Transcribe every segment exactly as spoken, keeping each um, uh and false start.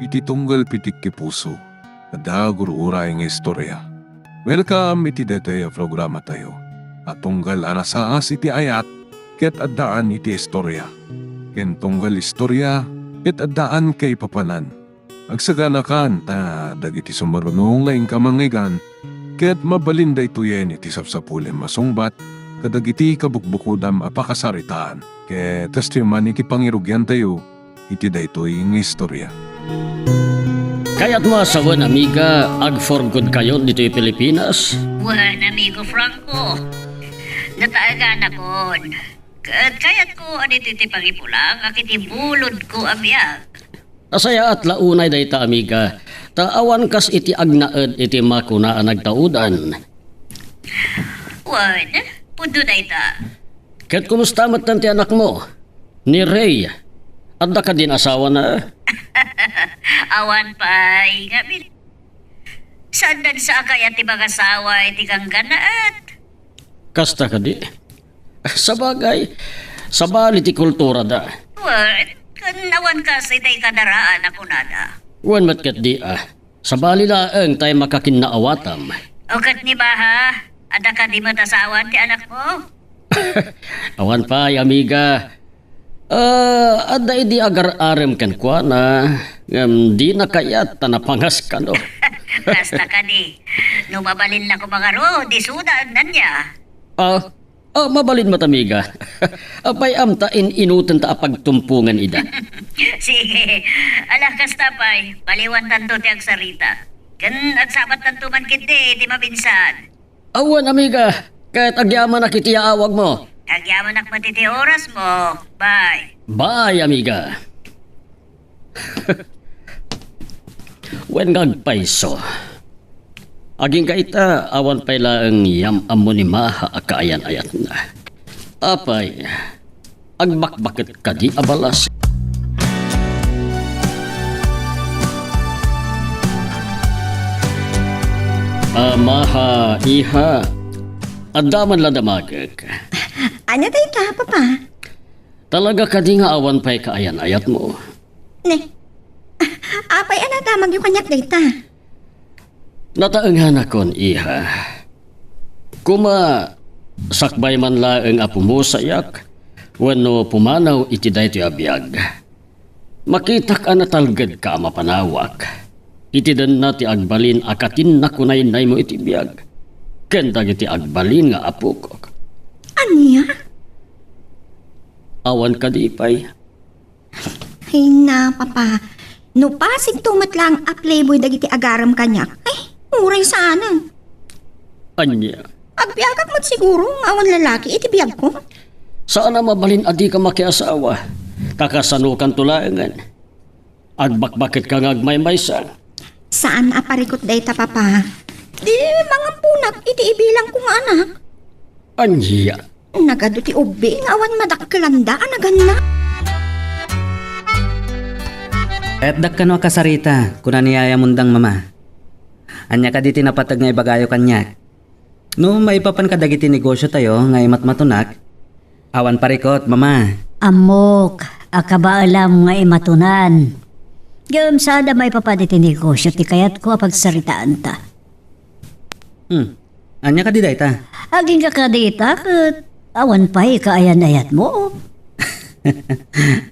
Ti tunggal pitik ti puso, adda gur-uray nga istorya. Welcome iti daytoy a programatayo a tunggal a nasaas iti ayat ket addaan iti istorya, ken tunggal istorya ket addaan kaipapanan. Agsaganakan ta dagiti sumaruno nga inka mangngeggan ket mabalin daytoyen iti sapsapulem a sungbat kadagiti kabukbukodam a pakasaritaan. Ket kastoy man iti pangirugiantayo iti daytoy nga istorya. Kayatmo a sawen, amiga, agforgod kayo ditoy Pilipinas? Wen, amigo Franco. Nataeganakon. Ket kayatko a ditoy ti pangipulangak iti bulodko a biag. Nasayaat la unay dayta, amiga, ta awan kas iti agnaed iti makuna a nagtaudan. Wen, pudno dayta. Ket kumusta metten ti anakmo? Ni Rey, adda kadin asawana? Awan pay, ngamin. Saan dansa a kayat ti mangasawa iti ganggannaet? Kasta kadi? Sabagay, sabali ti kulturada. Wen, ken awan kas iti kadaraan a kunada. Wen met ket di, ah. Sabali laeng tay makakinnaawatam. O ket ni Baha, adda kadi met asawan ti anakmo? Awan pay, amiga. Ah, adda idi agar-arem kenkuana, ngem dina kayat ta napangas kano. Kasta kadi. No mabalin la koma ngarud, isuda, ania? Ah, ah, mabalin met, amiga. Apay, amta in-inuten ta a pagtumpongan ida. Sige. Ala, kasta pay, baliwantanto ti agsarita. Ken agsabattanto man ketdi iti maminsan. Awan, amiga, ket agyamanak iti yaawagmo. Agyamanak met iti orasmo. Bye. Bye, amiga. Wen nga agpayso. Agingga ita, awan pay laeng yam-ammo ni Maha a kaayan-ayatna. Apay, agbakbaket kadi a balas? Amaha, iha, adda man la damagek. Ania dayta, Papa? Talaga kadi nga awan pay kaayan-ayatmo? Ne. Apay a nadamagyo kaniak dayta? Nataenganakon, iha. Koma, sakbay man laeng a pumusayak wenno pumanaw iti daytoy a biag, makitak a natalgedka a mapanawak iti denna ti agbalin a katin nakunaynaymo iti biag ken dagiti agbalin nga apokok. Ania? Awan kadi pay? Ay na, Papa. No pasigto met laeng a playboy dagiti agarem kaniak, ay, uray saanen. Ania? Agbiagak met siguro nga awan lalaki iti biagko. Saan a mabalin a dika makiasawa. Kakasanokanto laengen? Agbakbaketka nga agmaymaysa. Saan a parikut dayta, Papa. Di mangamponak iti ibilangko nga anak. Ania? Nagadu ti ubing nga awan madakkelanda a naganna. Kayatdak kano a kasarita, kuna ni Yaya Mundang, Mama. Ania kadi ti napateg nga ibagayo kaniak? No maipapan kadagiti negosiotayo nga imatmatonak, awan parikut, Mama. Ammok a kabaelam nga imatonan. Ngem saan a maipapan iti negosio ti kayatko a pagsaritaanta. Hmm. Ania kadi dayta? Agingga kadi ita ket awan pay kaayan-ayatmo.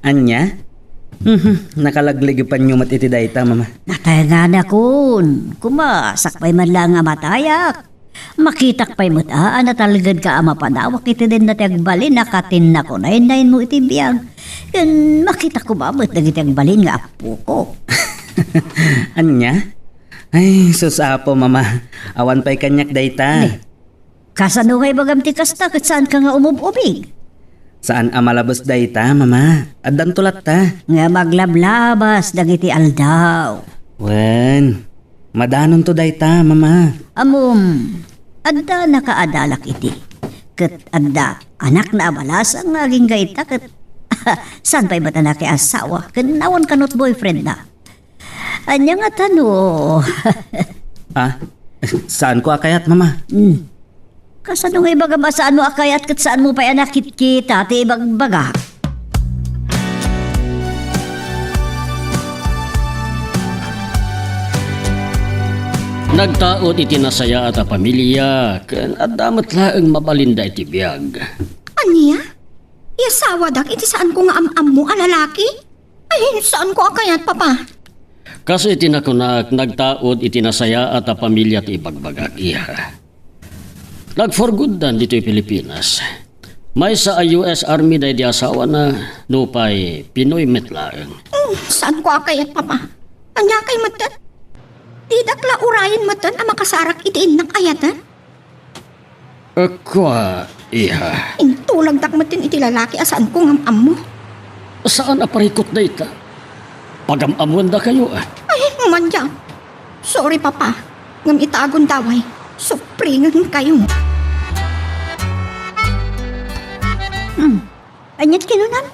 Ania? Mhm, nakalaglagipanyo met iti dayta, Mama. Nataenganakon. Koma, sakbay man laeng a matayak, makitak pay met a, a natalgedka a mapanawak iti denna ti agbalin a katin nakunaynaymo iti biag. Ken makitak koma met dagiti agbalin nga appokok. Ania? Ay, sus, Apo, Mama. Awan pay kaniak dayta. Ne. Kasano nga ibagam ti kasta ket saanka nga umub-ubing? Saan a malabes dayta, Mama. Addanto latta. Nga maglablabas dagiti aldaw. Wen, madanonto dayta, Mama. Ammom, adda nakaadalak iti. Ket adda anakna a balasang nga agingga ita ket saan pay met a nakiasawa ken awan kano ti boyfriendna. Ania ngata no? Ah, saanko a kayat, Mama. Hmm. Kasano nga ibagam a saanmo a kayat ket saanmo pay a nakitkita ti ibagbagak? Nagtaud iti nasayaat a pamilia, ken adda met laeng mabalinda iti biag. Ania? Iyasawadak iti saanko nga am-ammo a lalaki? Ay, saanko a kayat, Papa. Kas iti nakunak, nagtaud iti nasayaat a pamilia ti ibagbagak, iha. Nag-for good-dan ditoy Pilipinas. Maysa a U S Army daydi asawana, nupay Pinoy met laeng. Hmm, saanko a kayat, Papa. Ania kay metten? Didak la urayen metten a makasarak iti innak ayaten? Kua, iha. Intulagdak metten iti lalaki a saanko nga am-ammo. Saan a parikut dayta. Pagam-ammoendakayo, a. Ay, mandiak. Sorry, Papa. Ngem ita a gundaway, supringenkayo. Hmm. Aniat kinunam?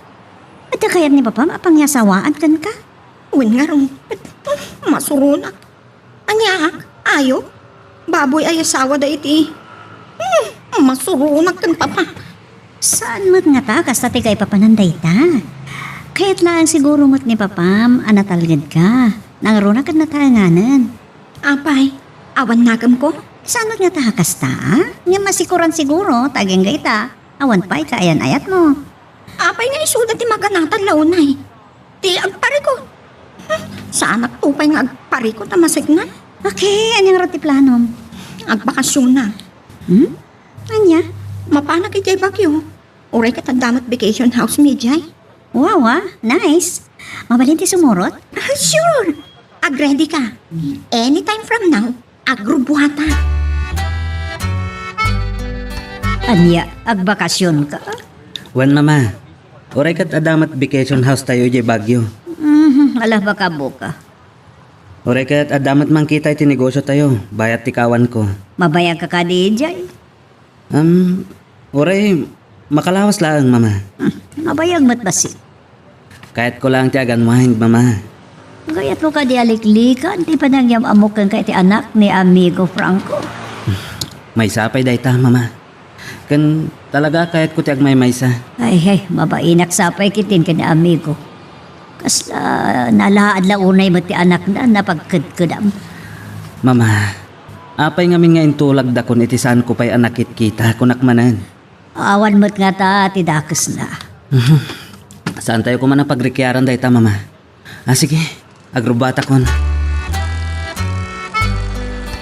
Adda kayat ni Papam a pangyasawaan kenka? Wen ngarud, masuronak. Ania, ayo? Baboy a iyasawada iti. Hmm, masuronak ken Papa. Saan met ngata kasta ti kaipapanan dayta? Kayat laeng siguro met ni Papam a natalgedka. Nangruna ket nataenganen. Apay, awan nakemko? Saan met ngata a kasta, a? Ngem masikuran siguro, ta agingga ita, awan pay kaayan-ayatmo. Apay nga isuda ti maganatan la unay? Ti agparikut. Hmm, saanak to pay nga agparikut a masekna. Okay, ania ngarud ti planom? Agbakasionak. Hmm? Ania? Mapanak idiay Baguio. Uray ket adda met vacation house mi idiay. Wow, a, nice. Mabalin ti sumurot? Ah, sure. Agready ka. Anytime from now, agrubuata. Ania, agbakasionka? Wen, Mama. Uray ket adda met vacation house tayo idiay Baguio. Mhm, ala, baka buka. Uray ket adda met mangkita iti negosio tayo, bayat ti kawanko. Mabayagka kadi idiay? Um, uray, makalawas laeng, Mama. Hmm, mabayag met bassit. Kayatko laeng ti aganwine, Mama. Kayatmo kadi a liklikan ti panangyam-ammok kenka iti anak ni Amigo Franco? Maysa pay dayta, Mama. Ken talaga kayatko ti agmaymaysa. Ay, ay, mabainak sapay ketdin ken ni Amigo. Kasla nalaad la unay met ti anakna, napagkedkedam. Mama, apay ngamin nga intulagdakon iti saanko pay a nakitkita, kunak manen? Awan met ngata ti dakesna. Mhm. Saantayo koma a pagrikiaran dayta, Mama. Ah, sige. Agrubatakon.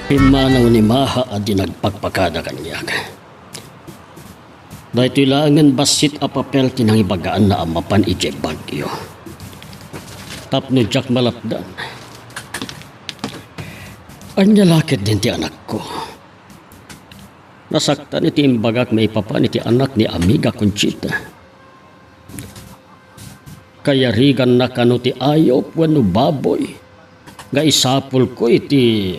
Pimmanaw ni Maha a di nagpakpakada kaniak. Daytoy laengen bassit a papel ti nangibagaanna a mapan idiay Baguio. Tapno diak malapdan. Ania la ketdin ti anakko? Nasaktan iti imbagak maipapan iti anak ni Amiga Conchita. Kayariganna kano ti ayup wenno baboy nga isapulko iti,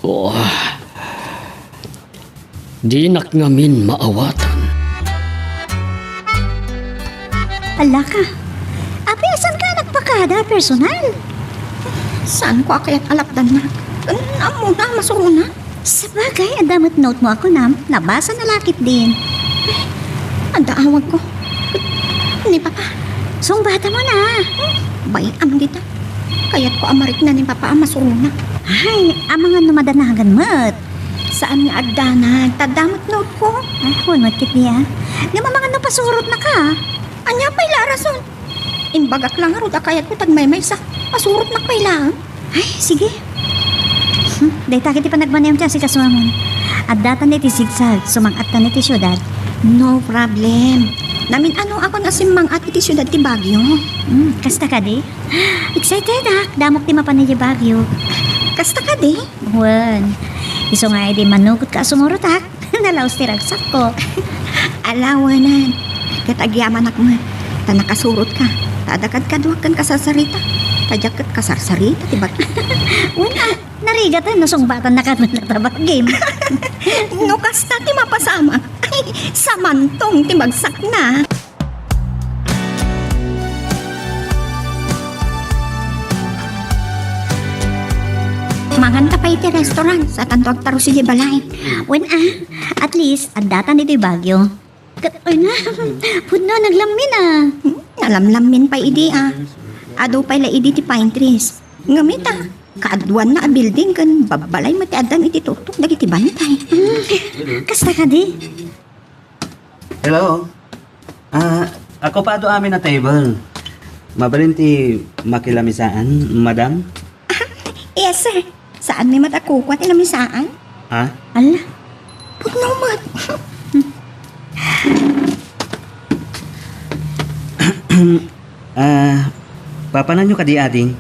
oh, dinak ngamin maawatan. Alaka, apay a saanka a nagpakada a personal? Saanko a kayat a lapdannak. Ammona a masuronak. Sabagay, adda met note mo a kunam, nabasa na la ketdin. Adda awagko. Ni Papa. Sungbata mo na. Bay-am dita. Kayatko a marikna ni Papa a masuronak. Ay, amangan no madanagan met. Saan nga agdanag, ta adda met note ko. Ay, wen met ketdi, a. Ngem amangan no pasurotnaka. Ania pay la a rason? Imbagak la ngarud a kayatko ti agmaymaysa. Pasurotnak pay laeng. Ay, sige. Hmm, dayta ket ti panagmaneho ti asikasuamon. Addatan iti sigsag, sumang-attan iti siudad. No problem. Namin-anoakon a simmang-at iti siudad ti Baguio. Hmm, kasta kadi? Excited ak. Damok ti mapan idiay Baguio. Kasta kadi? Wen. Isu nga idi manukotka a sumurotak. Nalaus ti ragsakko. Ala, wen. Ket agyamanak met, ta nakasurotka. Ta adda kadkaduak ken kasarsarita. Ta diak ket kasarsarita ti bag-, wen, a, narigaten no sungbatannaka met latta bagim. No kasta ti mapasamak, ay, samantong ti bagsakna. Manganta pay iti restaurant, saanto agtarus idiay balay. Wen, a, at least, addatan ditoy Baguio. Ket, ay na, pudno, naglammin, a. Hmm, nalamlammin pay idi, a. Adu pay la idi ti pine trees. Ngem ita, Kaaduanna a building ken babbalay met ti addam iti tuktok dagiti bantay. Kasta kadi? Hello? Ah, okupado amin a table. Mabalin ti makilamisaan, madam? Yes, sir. Saanmi met a kukua ti lamisaan? Ha? Ala, pudno met. Ah, papananyo kadi, ading?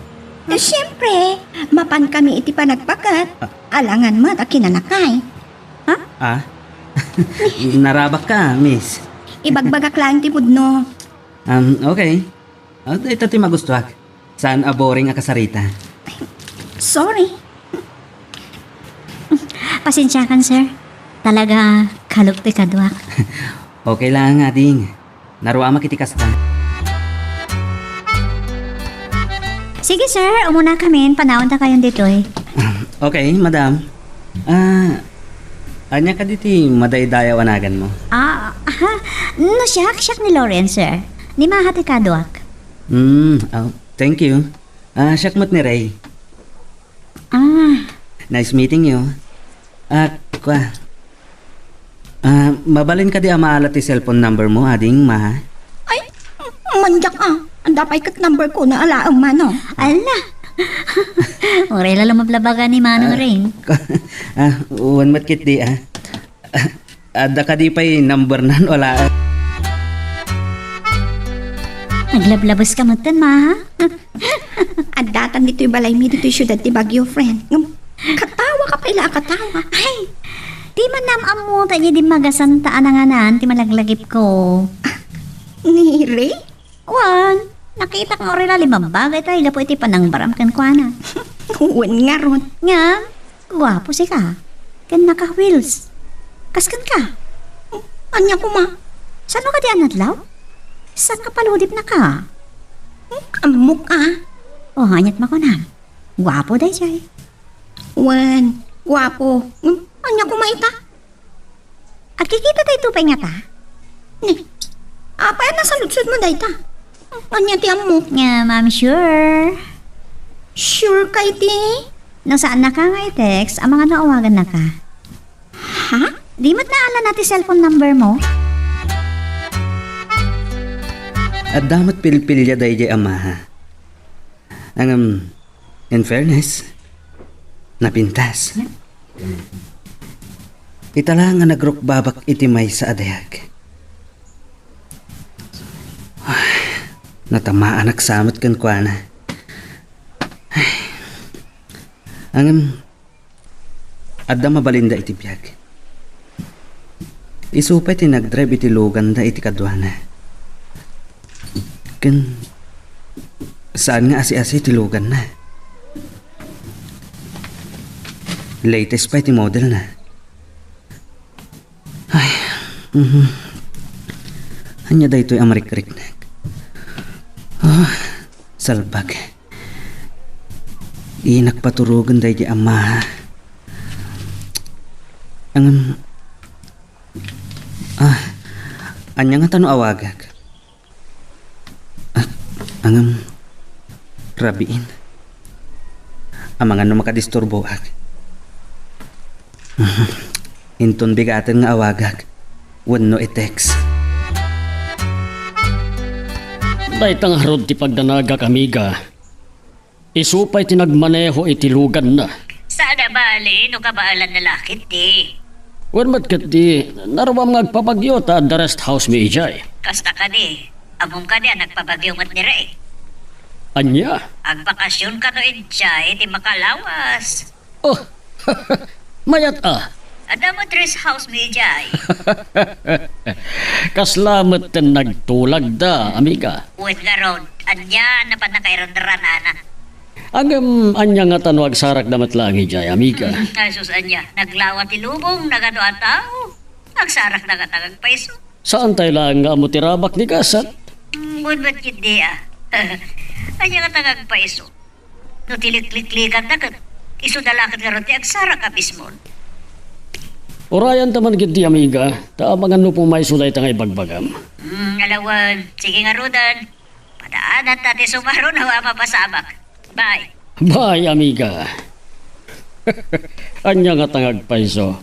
Eh, siyempre, mapan kami iti panagpaket. Ah. Alangan met a kinanakay. Ha? Ah? Narabak ka, miss. Ibagbagak laeng ti pudno. Um, okay. Ah, ita ti magustuak. Saan a boring a kasarita? Sorry. Pasensiakan, sir. Talaga, kalog ti kaduak. Okay lang, ading. Naruamak iti kasta. Sige, sir. Umunakamin. Panawentakayon ditoy. Okay, madam. Ah, ania kadi ti madaydayaw a naganmo? Ah, aha. No, siak, siak ni Loren, sir. Ni Maha ti kaduak. Hmm, oh, thank you. Ah, siak met ni Ray. Ah. Nice meeting you. Ah, kua. Ah, mabalin kadi a maala ti cellphone number mo, ading, Maha? Ay, mandiak a. Anda pay ket number ko, naalaem man, no? Ala! Uray la lumablabaga ni Manong Ray. Ah, wen met ketdi, ah. Adda kadi pay number nan, wala. Naglablabes ka metten, Maha? Addatan ditoy balaymi ditoy siudad ti Baguio, friend. Ngem, katawa ka pay la a katawa. Ay, di man am-ammo ta idiay dimmagasanta a nanganan ti malaglagipko. Ni Ray? Wen, nakitak nga uray la limabbaga itay gapu iti panangbaram kenkuana. Wen ngarud. Ngem, guapo sika. Ken naka-wheels. Kas kenka? Ania koma? Saan kadi a nadlaw? Saan ka paludipnaka? Ammok a. O, aniat makunam? Guapo daydiay. Wen, guapo. Hmm, ania koma ita? Agkikita daytoy pay ngata? Ni, apay a nasaludsodmo dayta? Ania ti ammok? Ngem, I'm sure. Sure ka iti? No saannaka nga i-text, amangan no awagannaka. Ha? Di met naalana ti cellphone number mo? Adda met pilpilia daydiay a Maha. Ngem, in fairness, napintas. Ita la nga nagrukbabak iti maysa a dayag. Natamaanak sa met kenkuana. Ngem, adda mabalinda iti biag. Isu pay ti nagdrive iti luganda iti kaduana. Ken saan nga asi-asi ti luganna. Latest pay ti modelna. Ay, mhm. Ania daytoy a marikriknak? Ah, salbag. Dinak paturogen daydiay a Maha. Ngem, ah, ania ngata no awagak? Ah, ngem, rabiin. Amangan no makadisturboak. Inton bigaten nga awagak wenno i-text. Dayta ngarud ti pagdanagak, amiga. Isu pay ti nagmaneho iti luganna. Saan a bale no kabaelanna la ketdi. Wen met ketdi, naruam nga agpabagyo ta adda rest house mi idiay. Kasta kadi, ammom kadi a nagpabagyo met ni Ray? Ania? Agbakasyon kano idiay ti makalawas. Oh, mayat a. Adda met rest house mi idiay. Kasla met ten nagtulagda, amiga. Wen ngarud, ania napan nakairanranana? Ngem, ania ngata no agsarakda met laeng idiay, amiga? Hmm, ay sus, ania, naglawa ti lubong, nagadu a tao. Agsarakda ngata nga agpayso. Saantay laeng nga ammo ti rabak ni gasat? Hmm, wen met ketdi a. Ania ngata nga agpayso? No ti likliklikanda ket isuda la ket ngarud ti agsarak a bismon. Urayanta man ketdi, amiga, ta amangan no pumayso dayta nga ibagbagam. Hmm, ala wen, sige ngaruden. Padaananta ti sumaro no a mapasabak. Bye. Bay, amiga. Ania ngata nga agpayso?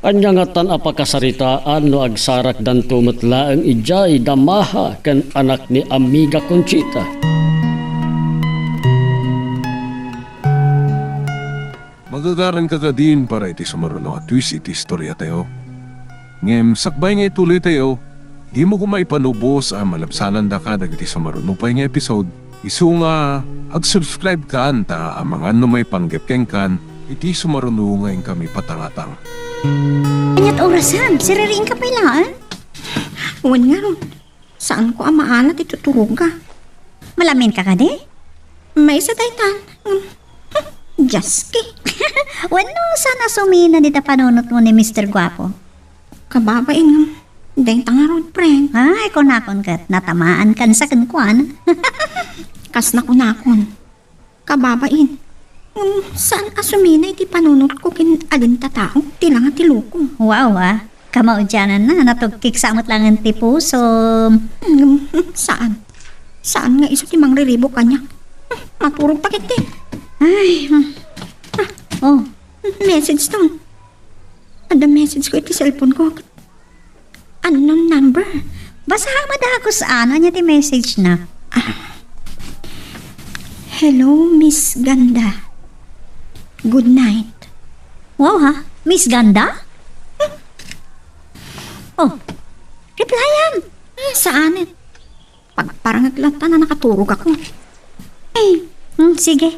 Ania ngatan a pakasaritaan no agsarakdanto met laeng idiay da Maha ken anak ni Amiga Conchita? Magagaranka kadin para iti sumaruno a twist iti istoriatayo. Ngem sakbay nga ituloytayo, dimo koma ipanubos a malabsanandaka dagiti sumaruno pay nga episode. Isu nga ag-subscribe kan ta amangan no maipanggep kenkan iti sumaruno nga inkami patangatang. Aniat orasan? Siririingka pay laeng? Wen ngarud, saanko a maala ti tuturogga. Malaminka kadi? Maysa daytan. Ngem, hmm, jaski. Wenno, saan a sumina dita panunotmo ni Mister Guapo? Kababain, dayta ngarud, friend. Ay, kunakon ket, natamaan kan sa kenkuan. Kas nakunakon. Kababain. Ngem, saan a sumina iti panunotko ken adin ta tao, ti langa ti loko. Wow, ah. Kamaudiananna, natugkik sa met laeng ti pusom. Ngem, saan. Saan nga isu ti mangriribuk kaniak. Maturog ta ketdi. Ay, hmm. Ah, oh. Message ton. Adda message ko iti cellphone ko. Unknown number. Basaha met a, kusano, ania ti message na? Ah. "Hello, Miss Ganda. Good night." Wow, ha? Miss Ganda? Oh, replyan. Eh, saan eh? Pagparangag latta na nakaturog ako. Ay, hmm, sige.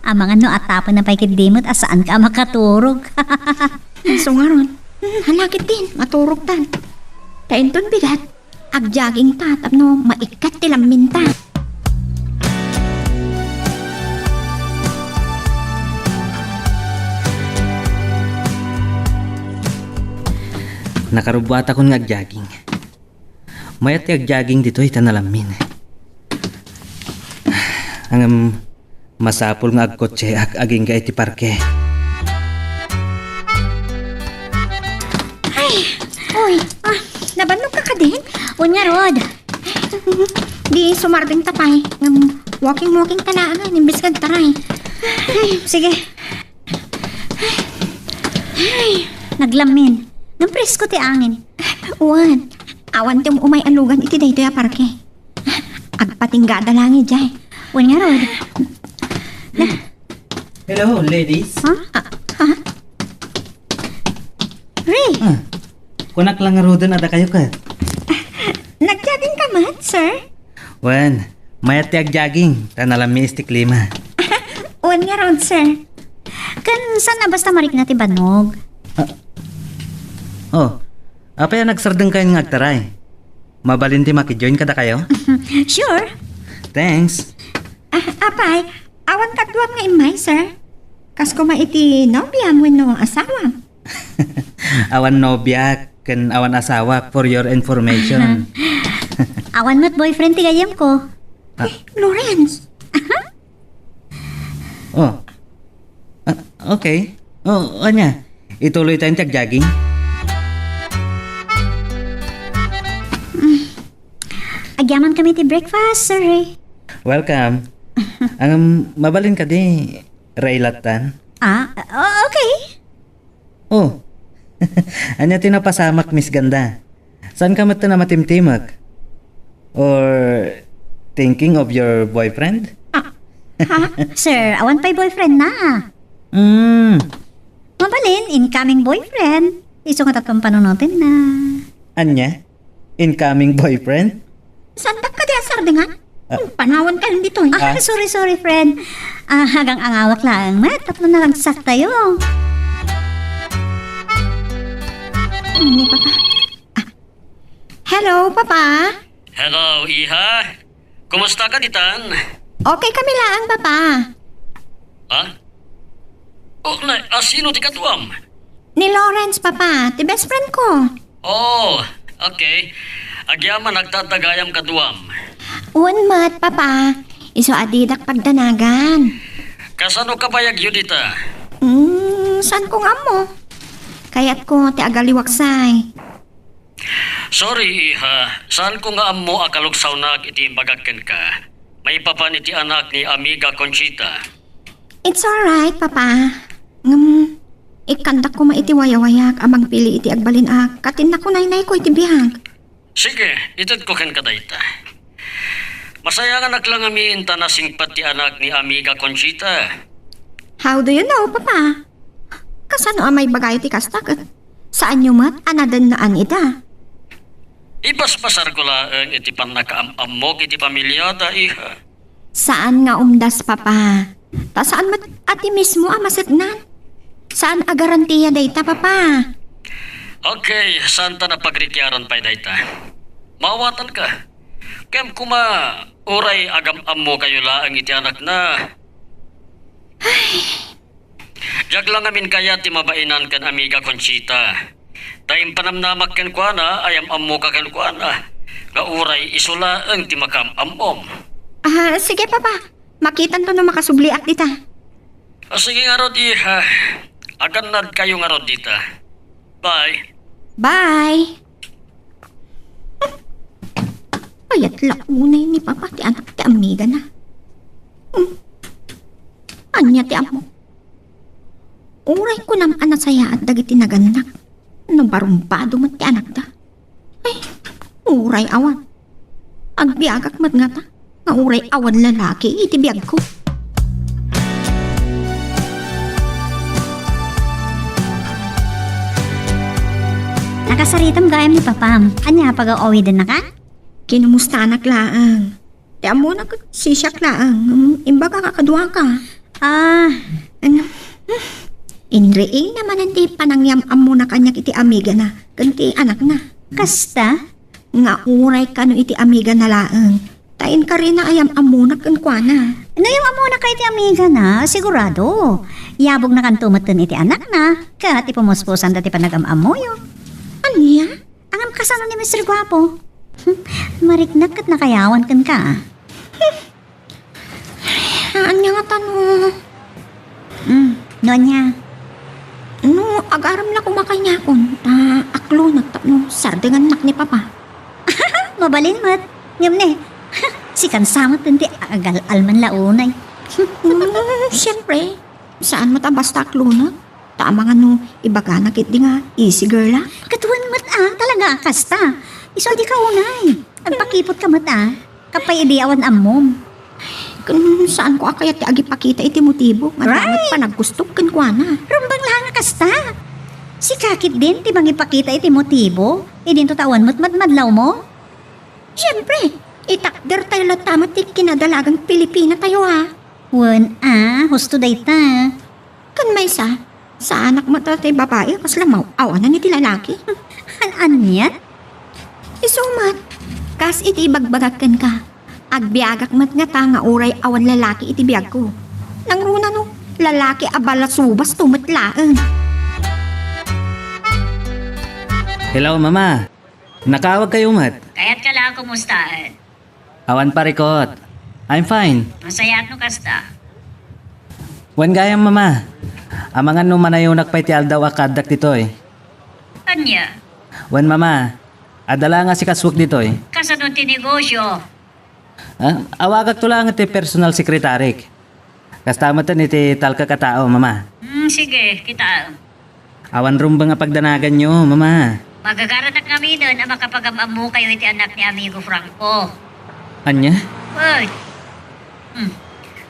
Amangan no atapenna pay ketdi met a saanka a makaturog. Isu ngarud, hmm, hala ketdin, maturogtan. Ta inton bigat, agjogging ta tapno maikkat ti lamminta. Nakarubbuatakon nga agjogging. Mayat ti agjogging ditoy ta nalammin. Ngem masapul nga agkotseak agingga iti parke. Ay, uy, ah, nabannogka kadin? Wen ngarud. Di sumardengta pay. Ngem, walking-walking ta laengen, imbes nga agtaray. Ay, sige. Ay, naglammin. Ngem presko ti angin. Wen, awan ti um-umay a lugan iti daytoy a parke. Agpatinggada laeng idiay. Wen ngarud. Na- Hello, ladies. Ha? Ah, ha? Ray! Ah, kunak la ngaruden a dakayo ket. Nagjogging ka met, sir? Wen, mayat ti agjogging, ta nalammis ti klima. Wen ngarud, sir. Ken saan a basta marikna ti bannog? Ah. Oh, apay a nagsardengkayon nga agtaray? Mabalin ti maki-join kadakayo? Sure. Thanks. Ah, apay, awan kaduam nga immay, sir? Kas koma iti nobiam wenno asawam? Awan nobia ken awan asawa, for your information. Awan met boyfriend ti gayyemko. Ah. Eh, Lawrence! Oh. Ah, okay. Oh, ania? Ituloy tayo ti agjogging? Mm. Agyaman kami ti breakfast, sir, eh. Welcome. Ang mabalin kadi, Ray Latan? Ah, o-, okay. Oh. Ania ti napasamak, Miss Ganda? Saanka met a matimtimek? Or thinking of your boyfriend? Ah, ha? Sir, awan pay boyfriend na. Hmm. Mabalin, incoming boyfriend. Isu nga tatlo panunotenna. Ania? Incoming boyfriend? Saandak kadi a sardengan? Ah. Hmm, panawan ka lang ditoy. Ah, ah, sorry, sorry, friend. Ah, agang-angawak laeng met tapno naragsak tayo. Ni Papa. Ah. Hello, Papa. Hello, iha. Kumusta ka ditan? Okay kami laeng, Papa. Ha? Oh, na, a, sino ti kaduam? Ni Lawrence, Papa, ti best friend ko. Oh, okay. Agyaman agtaddagayam kaduam. Wen met, Papa. Isu a didak pagdanagan. Kasano kabayagyo dita? Hmm, saan ko nga ammo? Kayatko ti agaliwaksay. Sorry, iha. Saanko nga ammo a kaluksawnak iti imbagak kenka. maipapan iti anak ni Amiga Conchita. It's alright, Papa. Ngem, ikkandak koma iti wayawayak a mangpili iti agbalin a katin nakunaynayko iti biag. Sige, itedko kenka dayta. Masayanganak la ngamin ta nasingpet ti anak ni Amiga Conchita. How do you know, Papa? Kasano a maibaga iti kasta ket saanyo met a nadennaan ida? Ibasbasarko laeng iti pannakaam-ammok iti pamiliada, iha. Saan nga umdas, Papa. Ta saan met a ti mismo a masetnan. Saan a garantia dayta, Papa. Okay, saan ta napagrikiaran pay dayta. Maawatanka. Kem koma, uray agam-ammokayo laeng iti anakna. Ay. Diak la ngamin kayat ti mabainanka ken Amiga Conchita. Ta impanamnamak kenkuana, agam-ammoka kenkuana, nga uray isu laeng ti makaam-ammom. Ah, sige, Papa. Makitanto no makasubliak dita. Ah, sige ngarud, iha. Agannadkayo ngarud dita. Bye. Bye. Kayat la unay ni Papa ti anak ti amigana. Hmm. Ania ti ammo? Uray kunam a nasayaat dagiti nagannak no barumbado met ti anakda. Ay, uray awan. Agbiagak met ngata nga uray awan lalaki iti biagko. Nakasaritam gayam ni Papam. Ania, pagaw-awidennaka? Kinumustanak laeng. Ti ammona ket sisiak laeng. Imbagak a kaduaka. Ah. Ano? Inriing na manen ti panangyam-ammona kaniak iti amigana ken ti anakna. Kasta? Nga uray kano iti amigana laeng. Ta inkarina agam-ammona kenkuana. No agam-ammonaka iti amigana, sigurado. Yabognakanto metten iti anakna, ket ipumuspusan ti panagam-ammoyo. Ania? Ngem kasano ni Mister Guapo? Mariknak ket nakayawan kenka, ah. Ania ngata no? Mm, no ania? No, agarem la koma kaniakon, ta aklonak tapno sardengannak ni Papa. Mabalin met. Ngem ne, sikan sa met ti agal-alman la unay. Mm, siyempre, saan met a basta aklonak. Ta amangan no ibagana ketdi nga easy girl, a? Ket wen met a, talaga a kasta. Isu a dika unay. Agpakipotka met a. Kappay idi awan ammom. Ken saanko a kayat ti agipakita iti motibo nga adda met panagkustok kenkuana. Rumbeng la nga kasta. Sika ketdin ti mangipakita iti motibo, idinto ta awan met madmadlawmo? Siyempre, itakdertayo latta met ti kinadalagan Pilipinatayo, a. Wen a, husto dayta. Ken maysa, saanak met a ti babai a kasla maw-awanan iti lalaki. An-aniat? Isu met, kas iti ibagbagak kenka, agbiagak met ngata nga uray awan lalaki iti biagko. Nangruna no, lalaki a balasubasto met laeng. Hello, Mama. Nakaawagkayo met? Kayatka la a kumustaen. Awan parikut. I'm fine. Masayaat no kasta. Wen gayam, Mama. Amangan no manayonak pay ti aldaw a kaaddak ditoy. Ania? Wen, Mama. Adda la nga sikasuek ditoy. Kasano ti negosio? Ah, awagakto laeng ti personal secretaryk. Kasta metten iti talkek a tao, Mama. Hmm, sige, kitaem. Awan rumbeng a pagdanaganyo, Mama. Magagaranak ngaminen a makapagam-ammokayo iti anak ni Amigo Franco. Ania? Oy. Hmm.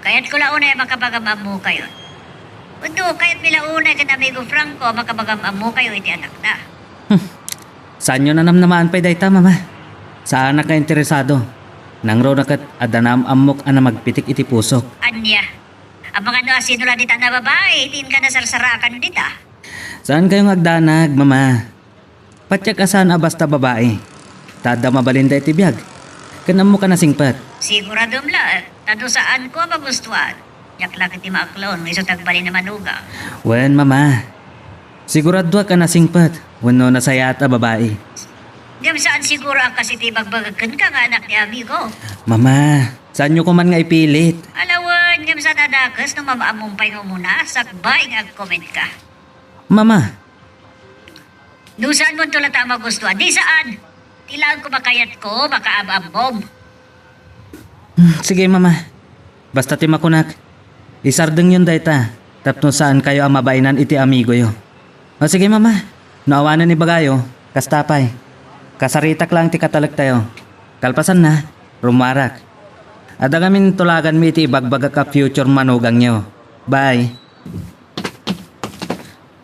Kayatko la unay a makapagam-ammokayo. Wenno, kayatmi la unay ken Amigo Franco a makapagam-ammokayo iti anakna. Hmm. Saanyo nanamnamaan pay dayta, Mama? Saanak nga interesado. Nangruna ket adda naam-ammok a namagpitik iti pusok. Ania? Amangan no asino la dita a babai ti inka nasarsarakan dita? Saankayo nga agdanag, Mama. Patiek a saan a basta babai. Ta adda mabalinda iti biag. Ken ammok a nasingpet. Siguradom laeng, ta no saanko a magustuan, diak la ketdi maaklon nga isu ti agbalin a manugang. Wen, Mama. Siguradoak a nasingpet wenno nasayaat a babai. Ngem saan siguro a kas iti ibagbagak kenka nga anak ni Amigo. Mama, saanyo koman nga ipilit. Ala wen, ngem saan a dakes no maam-ammom pay nga umuna, sakbay nga agkomentka. Mama. No saanmonto latta a magustuan, di saan. Ti laeng koma kayatko, makaam-ammom. Hmm, sige, Mama. Basta ti makunak, isardengyon dayta tapno saankayo a mabainan iti amigoyo. O sige, Mama. No awanen ibagayo, kasta pay. Kasaritak laeng ti katalektayo. Kalpasanna, rummuarak. Adda ngamin tulaganmi iti ibagbagak a future manugangyo. Bye.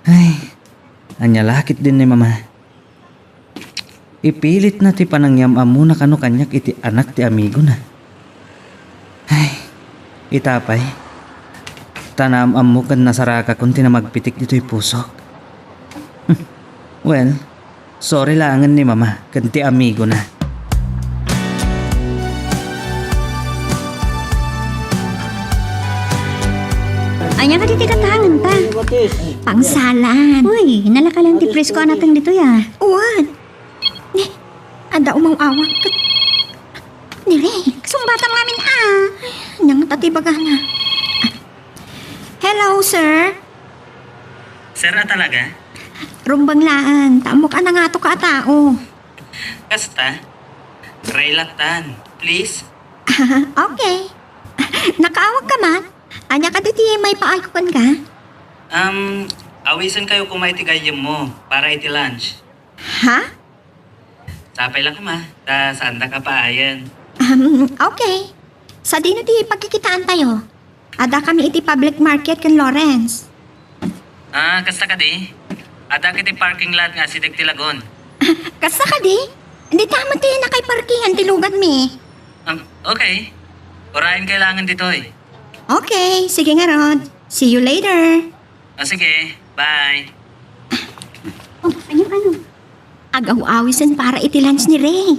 Ay, ania la ketdin ni Mama. Ipilitna ti panangyam-ammona kano kaniak iti anak ti amigona. Ay, ita pay. Ta naam-ammok ken nasarakakon ti namagpitik ditoy pusok. Well, sorry laengen ni Mama ken ti amigona. Ania kadi ti katangenta? Pangsalan. Uy, nalakalan ti presko a nateng ditoy, a. Wen. Ni, adda umaw-awak. Ni Ray, kasungbatam ngamin, a. Ania ngata ti ibagana? Hello, sir. Sir a talaga? Rumbeng laeng, ta ammok a nangatoka a tao. Kasta? Ray lattan, please. Okay. Nakaawagka man? Ania kadi ti maipaayko kenka? Um, awisenkayo koma iti gayyemmo para iti lunch. Ha? Sapay la koma, ta saandak a paayen. Um, okay. Sadino ti pagkikitaantayo? Addakami iti public market ken Lawrence. Ah, kasta kadi? Addak iti parking lot nga asideg ti lagun. Kasta kadi? Dita met ti nakaiparkingan ti luganmi. Um, okay. Urayenkayo laengen ditoy. Okay, sige ngarud. See you later. O sige, bye. Oh, ania, ano? Agaw-awisen para iti lunch ni Ray.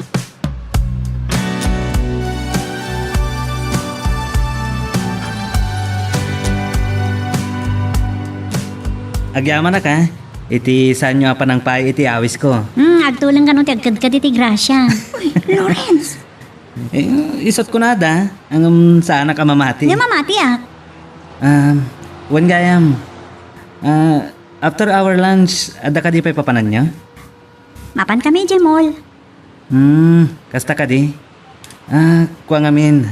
Agyamanak, a. Iti saanyo a panangpaay iti awisko. Hmm, agtuleng kano ti agkedked iti grasia. Uy, Lawrence! Eh, isut' kunada, ngem saanak a mamati. Ngem mamatiak. Ah, wen gayam. Ah, after our lunch, adda kadi pay papananyo? Mapankami idiay mall. Hmm, kasta kadi? Ah, kua ngamin.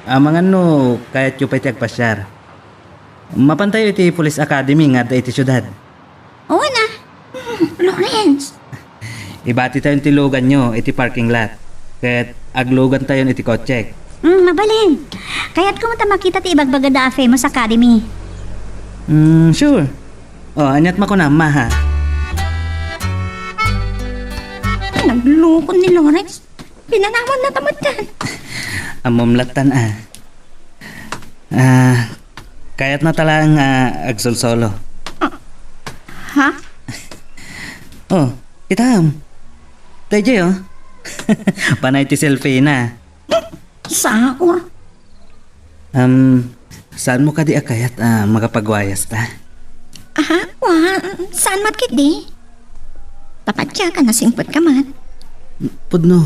Amangan no kayatyo pay ti agpasiar. Mapantayo iti Police Academy nga adda iti siudad. Wen a. Hmm, Lawrence. Ibatitayon ti luganyo iti parking lot. Ket aglugantayon iti kotsek. Hmm, mabalin. Kayatko met a makita ti ibagbagada a Famous Academy. Hmm, sure. O, aniat makunam, Maha? Nagloko ni Lawrence. Pinanawan na ta met. Ammom lattan, a. Ah, kayatna ta laeng, ah, agsolsolo. Ah, ha? O, itam. Daydiay, o. Panay ti selfie na. Sakur. Um, saanmo kadi a kayat a makapagwayasta? Aha, wa, saan met ketdi? Tapatya ka, nasingpet ka met. Pudno.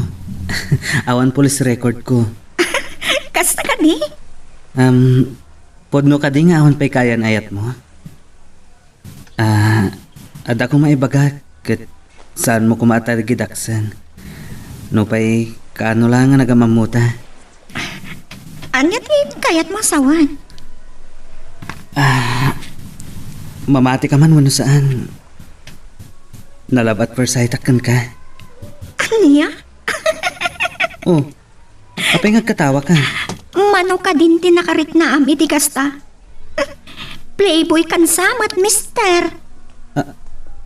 Awan police record ko. Kasta kadi? Um, pudno kadi nga awan pay kaayan-ayatmo? Ah, adda koma ibagak, ket saanmo koma a tarigidaksen. Nupay kaano la nga nagam-ammota? Ania ti kayatmo a sawen? Ah, mamati ka man wenno saan? Na-love at first sight-ak kenka. Ania? O, apay nga agkatawaka? Mano kadin ti nakariknaam iti kasta? Playboy kan sa met, mister. Ah,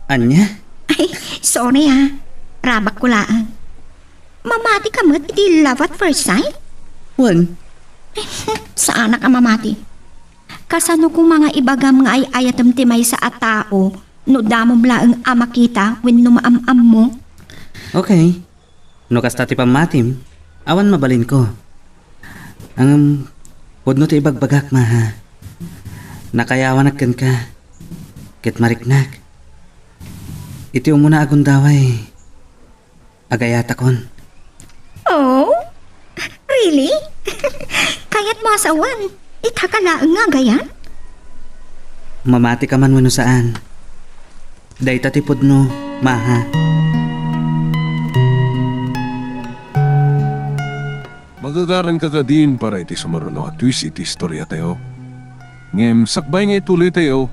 ania? Ay, sorry, a. Rabakko laeng. Mamati ka met iti love at first sight? Wen. Saanak a mamati. Kasano koma nga ibagam nga ay-ayatem ti maysa a tao no damom laeng a makita wenno maam-ammo? Okay. No kasta ti pammatim, awan mabalinko. Ngem, pudno ti ibagbagak, Maha. Nakayawanak kenka, ket mariknak. Iti umuna a gundaway, agayatakon. Oh? Really? Kayatmo a sawen? Ita ka laeng nga agayat? Mamati ka man wenno saan? Dayta ti pudno, Maha. Magagaranka kadin para iti sumaruno a twist iti istoriatayo. Ngem sakbay nga ituloytayo,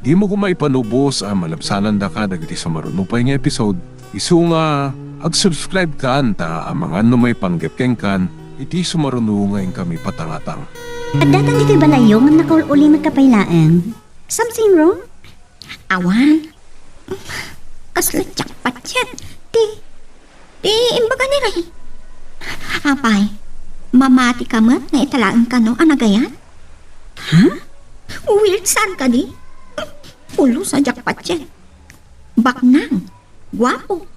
dimo koma ipanubos a malabsanandaka dagiti sumaruno pay nga episode, isu nga ag-subscribe kan ta amangan no maipanggep kenkan iti sumaruno nga inkami patangatang. Adda dagitoy balayyo ngem nakaul-ulimek pay laeng. Something wrong? Awan. Kasla jackpot yan. Ti, ti imbaga ni Ray. Apay, mamati ka met nga ita laeng kano a nagayat? Ha? Weird saan kadi? Pulos a jackpot yan. Baknang, guapo,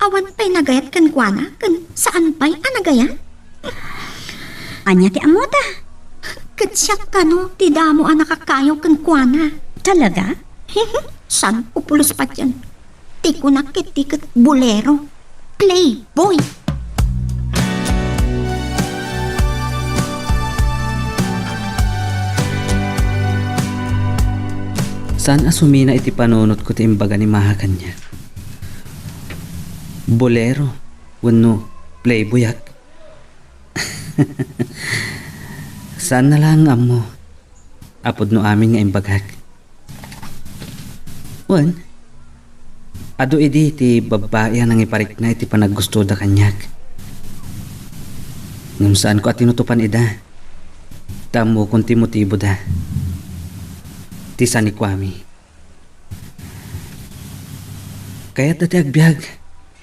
awan pay nagayat kenkuana ken saan pay a nagayat? Ania ti ammota? Ket siak kano ti damo a nakakayaw kenkuana. Talaga? Saan ko pulos pay yan? Ti kunak ket ti ket bolero. Playboy! Saan a sumina iti panunotko ti imbaga ni Maha kaniak. Bolero wenno playboyak? Saanna laeng nga ammo. Apudno amin nga imbagak. Wen, adu idi ti babbai a nangiparikna iti panaggustoda kaniak. Ngem saanko a tinutopan ida. Ta ammokon ti motiboda. Ti sanikuami. Kayatda ti agbiag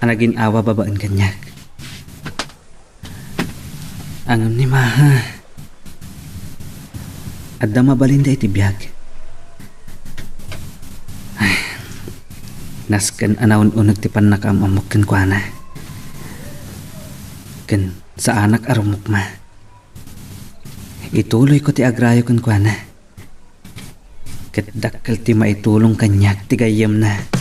a nagin-awa babaen kaniak. Ngem ni Maha, adda mabalinda iti biag. Ay, nasken a naun-uneg ti pannakaam-ammok kenkuana. Ken saanak a rumukma. Ituloyko ti agrayo kenkuana. Ket dakkel ti maitulong kaniak ti gayyemna.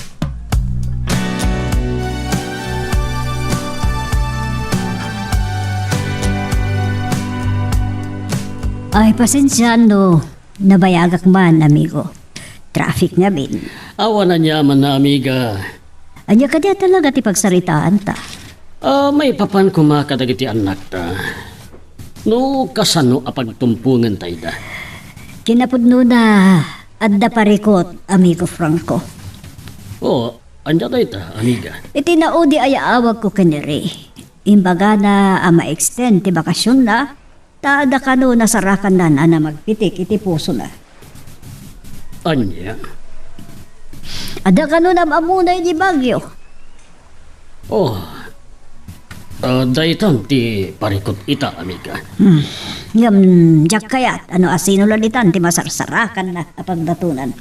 Ay, pasensiaan no nabayagak man, amigo. Traffic ngamin. Awan aniamanna, amiga. Ania kadi a talaga ti pagsaritaanta? Ah, maipapan koma kadagiti annakta. No kasano a pagtumpongenta ida? Kinapudnona, adda parikut, amigo Franco. Oh, ania dayta, amiga? Iti naudi a yaawagko ken ni Ray, imbagana a ma-extend ti bakasionna, ta adda kano nasarakanna a namagpitik iti pusona. Ania? Adda kano nam-ammona idi Baguio. Oh. Ah, daytan ti parikut ita, amiga. Hmm. Ngem, diak kayat, no asino la ditan ti masarsarakanna a pagdatonan.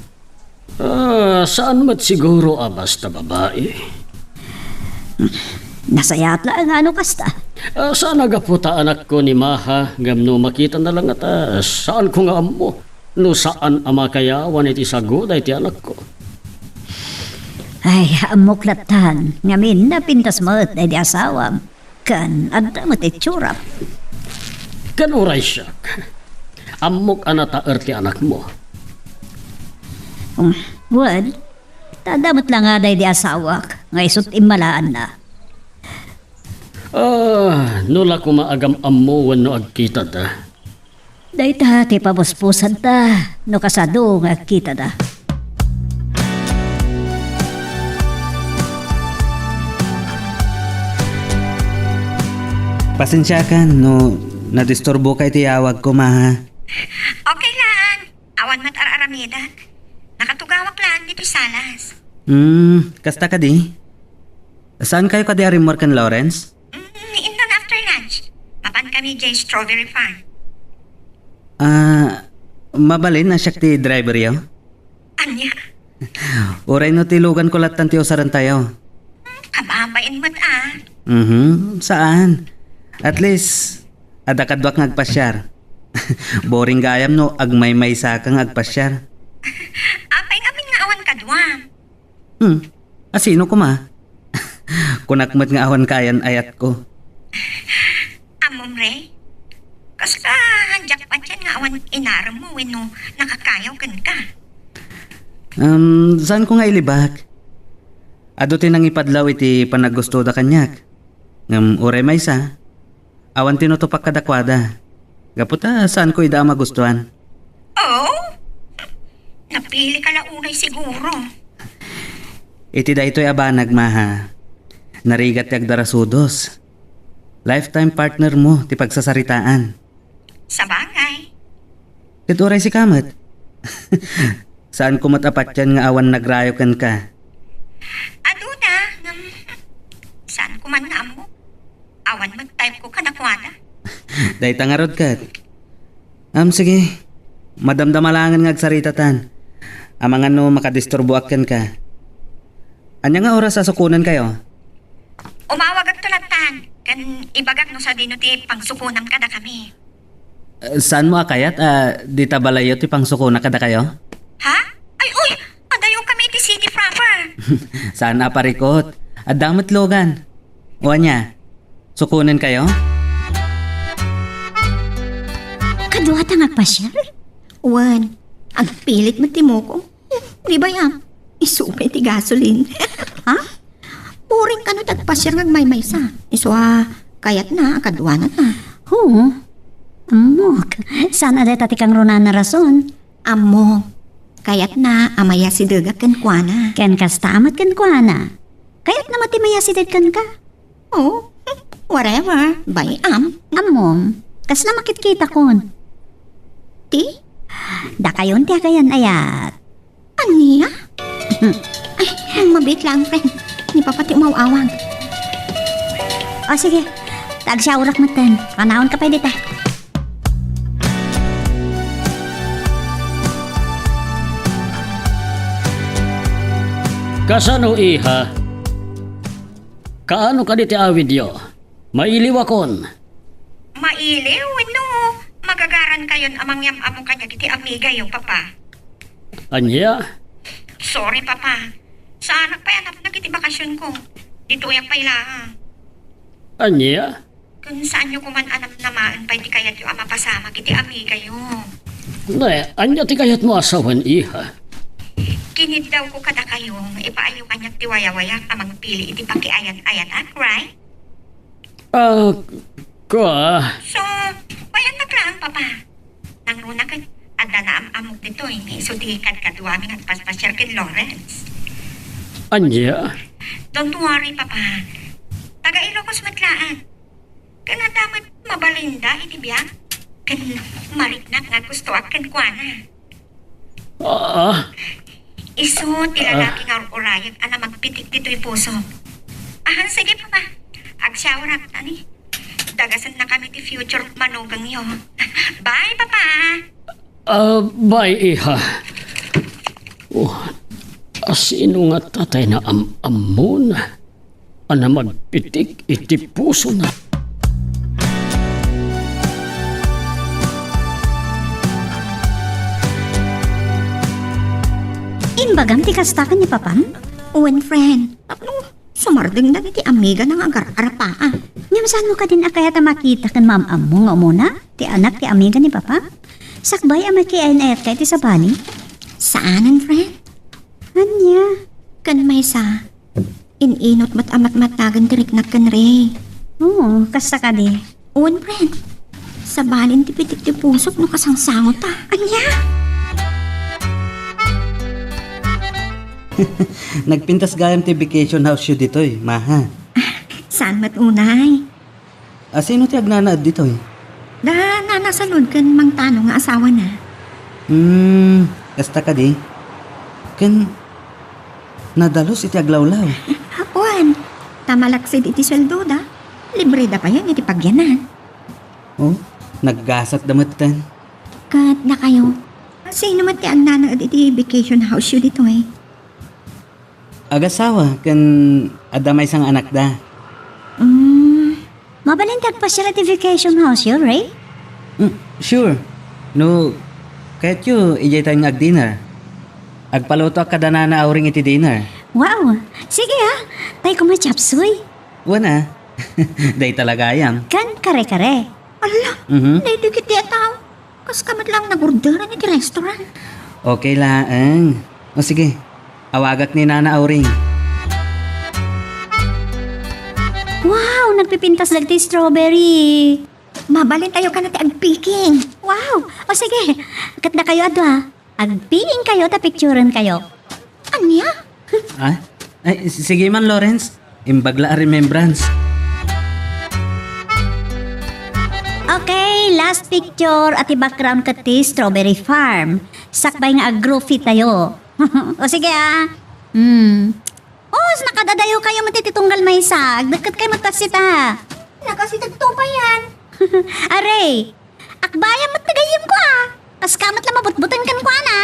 Ah, saan met siguro a basta babai. Nasayaat laeng nga no kasta. Ah, saan a gapu ta anakko ni Maha, ngem no makitana la ngata, saanko nga ammo no saan a makayawan iti saguda iti anakko. Ay, ammok lattan, ngamin napintas met daydi asawam. Ken adda met itsuram. Ken uray siak, ammok a nataer ti anakmo. Um, well, ta adda met la nga daydi asawak nga isut' immalaanna. Ah, no la koma agam-ammo wenno agkitada. Dayta ti pabuspusanta no kasado nga agkitada. Pasensiakan no nadisturboka iti yawagko, Maha. Okay lang. Awan met ar-aramidek. Nakatugawak lang ditoy salas. Hmm, kasta kadi? Saankayo kadi a rimmuar ken Lawrence? Mm, inton after lunch, mapan kami jay strawberry farm. Ah, mabalin a siak ti driveryo? Ania? Uray no ti luganko lattan ti usarentayo. Hmm, kababain met, ah. Mhm, saan? At least, adda kaduak nga agpasiar. Boring gayam no agmaymaysaka nga agpasiar. Apay ngamin nga awan kaduam? Hmm. Asino koma? Kunak met nga awan kayan-ayatko. Ammom, Ray? Kasla jackpot yan nga awan inaremmo wenno nakakayaw kenka? Um, saanko nga ilibak? Adu ti nangipadlaw iti panaggustoda kaniak. Ngem uray maysa, Awan tinutupak kadakuada. Gapu ta saanko ida a magustuan. Oh? Napili ka la unay siguro. Iti daytoy a banag, Maha, narigat ti agdarasudos. Lifetime partner mo ti pagsasaritaan. Sabagay. Ket uray sika met. Saanko met a patian nga awan nagrayo kenka. Aduna, ngem saanko man nga ammo. Awan met type ko kadakuada. Dayta ngarud ket. Am, sige. Madamdama laengen nga agsaritatan. Amangan no makadisturboak kenka. Ania nga oras a sukonenkayo? Umawagak ta lattan, ken ibagak no sadino ti pangsukonam kadakami. Eh, saanmo a kayat a dita balayyo ti pangsukonak kadakayo? Ha? Ay, uy! Adayokami iti city proper. Saan a parikot. Adda met lugan. O ania? Sukonenkayo? Kaduata nga agpasiar? Wen, agpilit met ti mukong. Di ba, ya? Isu pay ti gasolin. Ha? Boring kano ti agpasiar nga agmaymaysa. Isu a kayatna a kaduananna. Hu, ammok. Saan a dayta ti kangrunaan a rason? Ammok. Kayatna a mayasidegak kenkuana. Ken kasta a met kenkuana. Kayatna met ti mayasideg kenka. Oh, whatever. Bay-am. Ammom, kasla makitkitakon? Ti? Dakayon ti agayan-ayat. Ania? Ay, mabiit lang, friend. Ni Papa ti umaw-awag. O, sige. Ta agsiawrak metten. Panaonka pay dita. Kasano, iha? Kaano kadi ti awidyo? Mailiwakon. Mailiw wenno magagarankayon a mangyam-ammo kaniak iti amigayo, Papa? Ania? Sorry, Papa. Saanak pay a napnak iti bakasionko. Ditoyak pay laeng. Ania? Ken saanyo koman a namnamaen pay ti kayatyo a mapasamak iti amigayo. Ne, ania ti kayatmo a sawen, iha? Kiniddawko kadakayo nga ipaayyo kaniak ti wayawayak a mangpili iti pakiayan-ayatak, right? Ah, kua. So, wayan na plan, Papa. Nangruna ket adda naam-ammok ditoy nga isu ti kadkaduami nga agpaspasiar ken Lawrence. Ania? Don't worry, Papa. Taga Ilocos met laeng. Ken adda met mabalinda iti biag. Ken mariknak nga aggustoak kenkuana. Ah. Isu ti lalaki nga ur-urayek a namagpitik ditoy puso. Ah, sige, Papa. Agsiawrak, tani. Dagasennakami ti future manugangyo. Bye, Papa! Ah, bye, iha. Oh, asino nga tatay na am-ammon a namagpitik iti pusona? Imbagam ti kasta ken ni Papam? Wen, friend. Tapno sumardeng dagiti amigana nga agar-arapaa. Ngem saanmo kadin a kayat a makita ken maam-ammo nga umuna ti anak ti amiga ni Papa? Sakbay a makiayan-ayatka iti sabali? Saanen, friend. Ania? Ken maysa, in-inut met a matmatagen ti riknak ken Ray. Oo, kasta kadi. Wen, friend. Sabalin ti pitik ti pusok no kasangsangotta. Ania? Nagpintas gayam ti vacation house yo ditoy, Maha. Saan met unay? Asino ti agnanaed ditoy? Da Nana Salud ken Mang Tano nga asawana. Hmm, kasta kadi? Ken nadalus iti aglawlaw. Wen, ta malaksid iti sueldoda, libreda payen iti pagyanan. Oh, naggasatda metten. Ket dakayo, sino met ti agnanaed iti vacation house yo ditoy? Agasawa ken adda maysa nga anakda. Mm. Mabalin ti agpasiar iti vacation house yo, Ray? Mm, sure. No kayatyo, idiay tayo nga ag-dinner. Agpalutoak kada Nana Auring iti dinner. Wow! Sige, ah. Tay koma chop suey. Wen, ah. Dayta la gayam. Ken kare-kare. Ala, mhm. Daytoy ketdi a tao. Kaska met laeng nagorderan iti restaurant. Okay laeng. O sige, awagak ni Nana Auring. Wow, nagpipintas dagiti strawberry. Mabalintayo kano ti agpicking. Wow! O sige, ket dakayo a dua. Agpicking kayo ta picturen kayo. Ania? Ah? Ay, s-, sige man, Lawrence. Imbag la a remembrance. Okay, last picture at ti background ket ti strawberry farm. Sakbay nga ag-groovy tayo. O sige ah. Hmm. Oh, nakadadayo kayo met iti tunggal maysa. Agdakket kayo met kasita. Nakasitagto pa yan. Are, akbayam met ti gayyemko a. Kaska met la mabutbuteng kenkuana.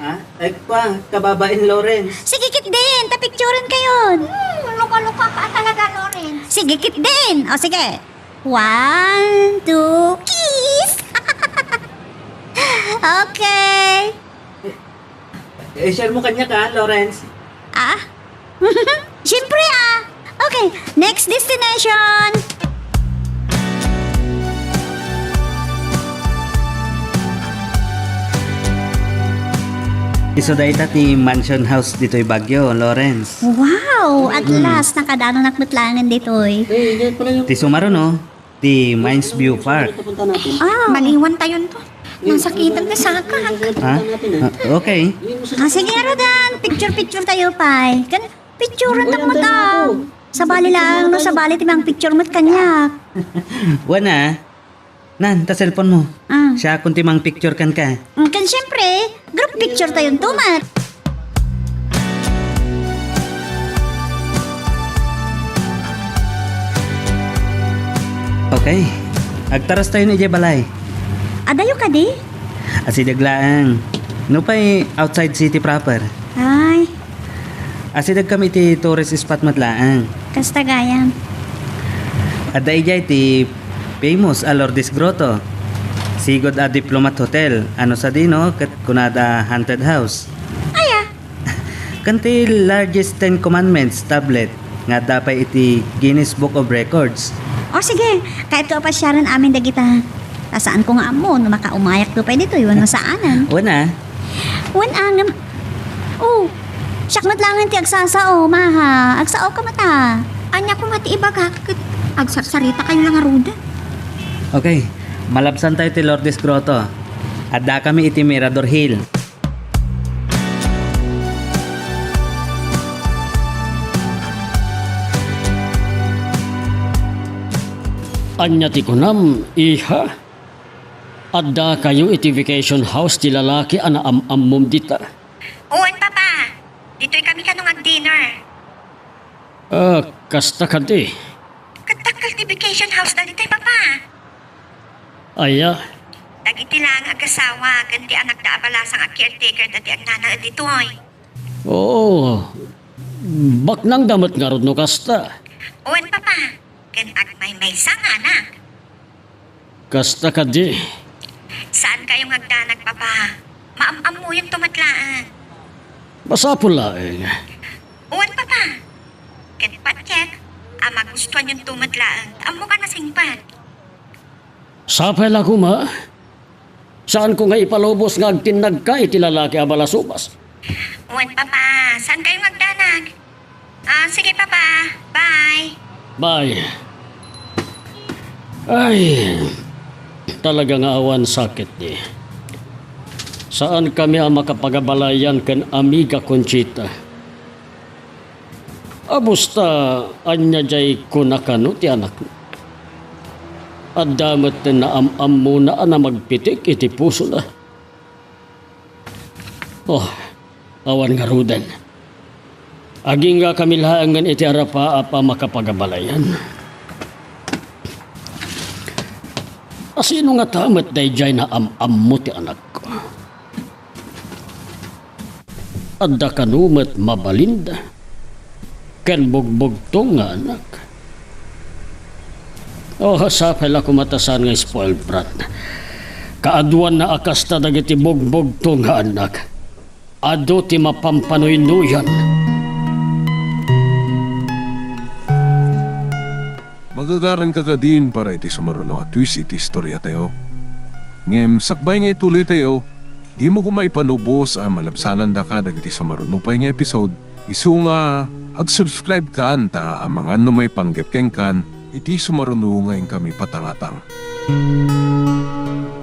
Ha? Ay, kwa, kababain Lawrence. Sige, ketdin, ta picturen kayon. Hmm, luka-luka ka talaga, Lawrence. Sige, ketdin. O, sige. One, two, kiss! Okay. Eh, share mo kanya ka, Lawrence? Ah? Siyempre, ah. Okay, next destination. Isu dayta ti mansion house ditoy Baguio, Lawrence. Wow! At last, nakadanonak met laengen ditoy. Ti sumaruno, ti Mines View Park. Ah. Maliwan tayon to. Nasakitan ti saka. Ha? Ah, okay. Ah, sige, Rodan. Picture-picture tayo, pay. Kan, picturean ta mo ta. Sabali lang, no, sabali ti mang picture mo kanya. Wana. Nan, ta cellphone mo. Ah. Siya kun ti mang picture kan ka. Mm, kan siyempre, group picture tayon to, mat. Okay. Agtaras tayo ni idiay balay. Adayo kadi? Asideg laeng. Nupay outside city proper. Ay. Asideg kami iti tourist spot met laeng. Kasta gayam. Adda idiay ti famous a Lourdes Grotto. Sigud a Diplomat Hotel. Ano sadino ket kunada haunted house. Aya. Ken ti largest Ten Commandments tablet nga adda pay iti Guinness Book of Records. O sige, kayatko a pasiaren amin dagita. Ta saanko nga ammo no makaumayakto pay ditoy wenno saanen. Wen a. Wen a ngem, oh, siak met laengen ti agsasao, maha. Agsao ka met a. Ania koma ti ibagak ket agsarsarita kayo la ngaruden. Okay, malabsan tayo ti Lourdes Grotto. Addakami iti Mirador Hill. Ania ti kunam, iha? Addakayo iti vacation house ti lalaki a naam-ammom dita? Wen, Papa. Ditoy kami kano nga agdinner. Ah, kasta kadi. Ket dakkel ti vacation house da ditoy, Papa. Aya? Dagiti laeng agassawa ken ti anakda a balasang a caretaker da ti agnanaed ditoy. Oo. Baknangda met ngarud no kasta. Wen, Papa. Ken agmaymaysa nga anak. Kasta kadi. Saankayo nga agdanag, Papa. Maam-ammoyonto met laeng. Masapul laeng. Wen, Papa. Ket patiek a magustuanyonto met laeng. Ammokan a singpet. Sapay la koma. Saanko nga ipalubos nga agtinnagka iti lalaki a balasubas? Wen, Papa. Saankayo nga agdanag? Ah, sige, Papa. Bye. Bye. Ay, talaga nga awan sakit di. Saankami a makapagabalayan ken Amiga Conchita. Abusta, ania jay kuna kano ti anakna? Adda met ti naam-ammona a namagpitik iti pusona. Oh, awan ngaruden. Aginggakami laengen iti arapaap a makapagabalayan. Asino ngata met daydiay naam-ammo ti anakko? Adda kano met mabalinda ken bugbugtong nga anak. Oh, sapay la koma ta saan nga spoiled brat. Kaaduanna a kasta dagiti bugbugtong nga anak. Adu ti mapampanuy-nuyan. Magagaran ka kadin para iti sumaruno a twist iti istoriatayo. Ngem sakbay nga ituloytayo, dimo koma ipalubos a malabsanandaka dagiti sumaruno pay nga episode Isu nga, ag-subscribe kan ta amangan no maipanggep kenkan iti sumaruno nga inkami patangatang.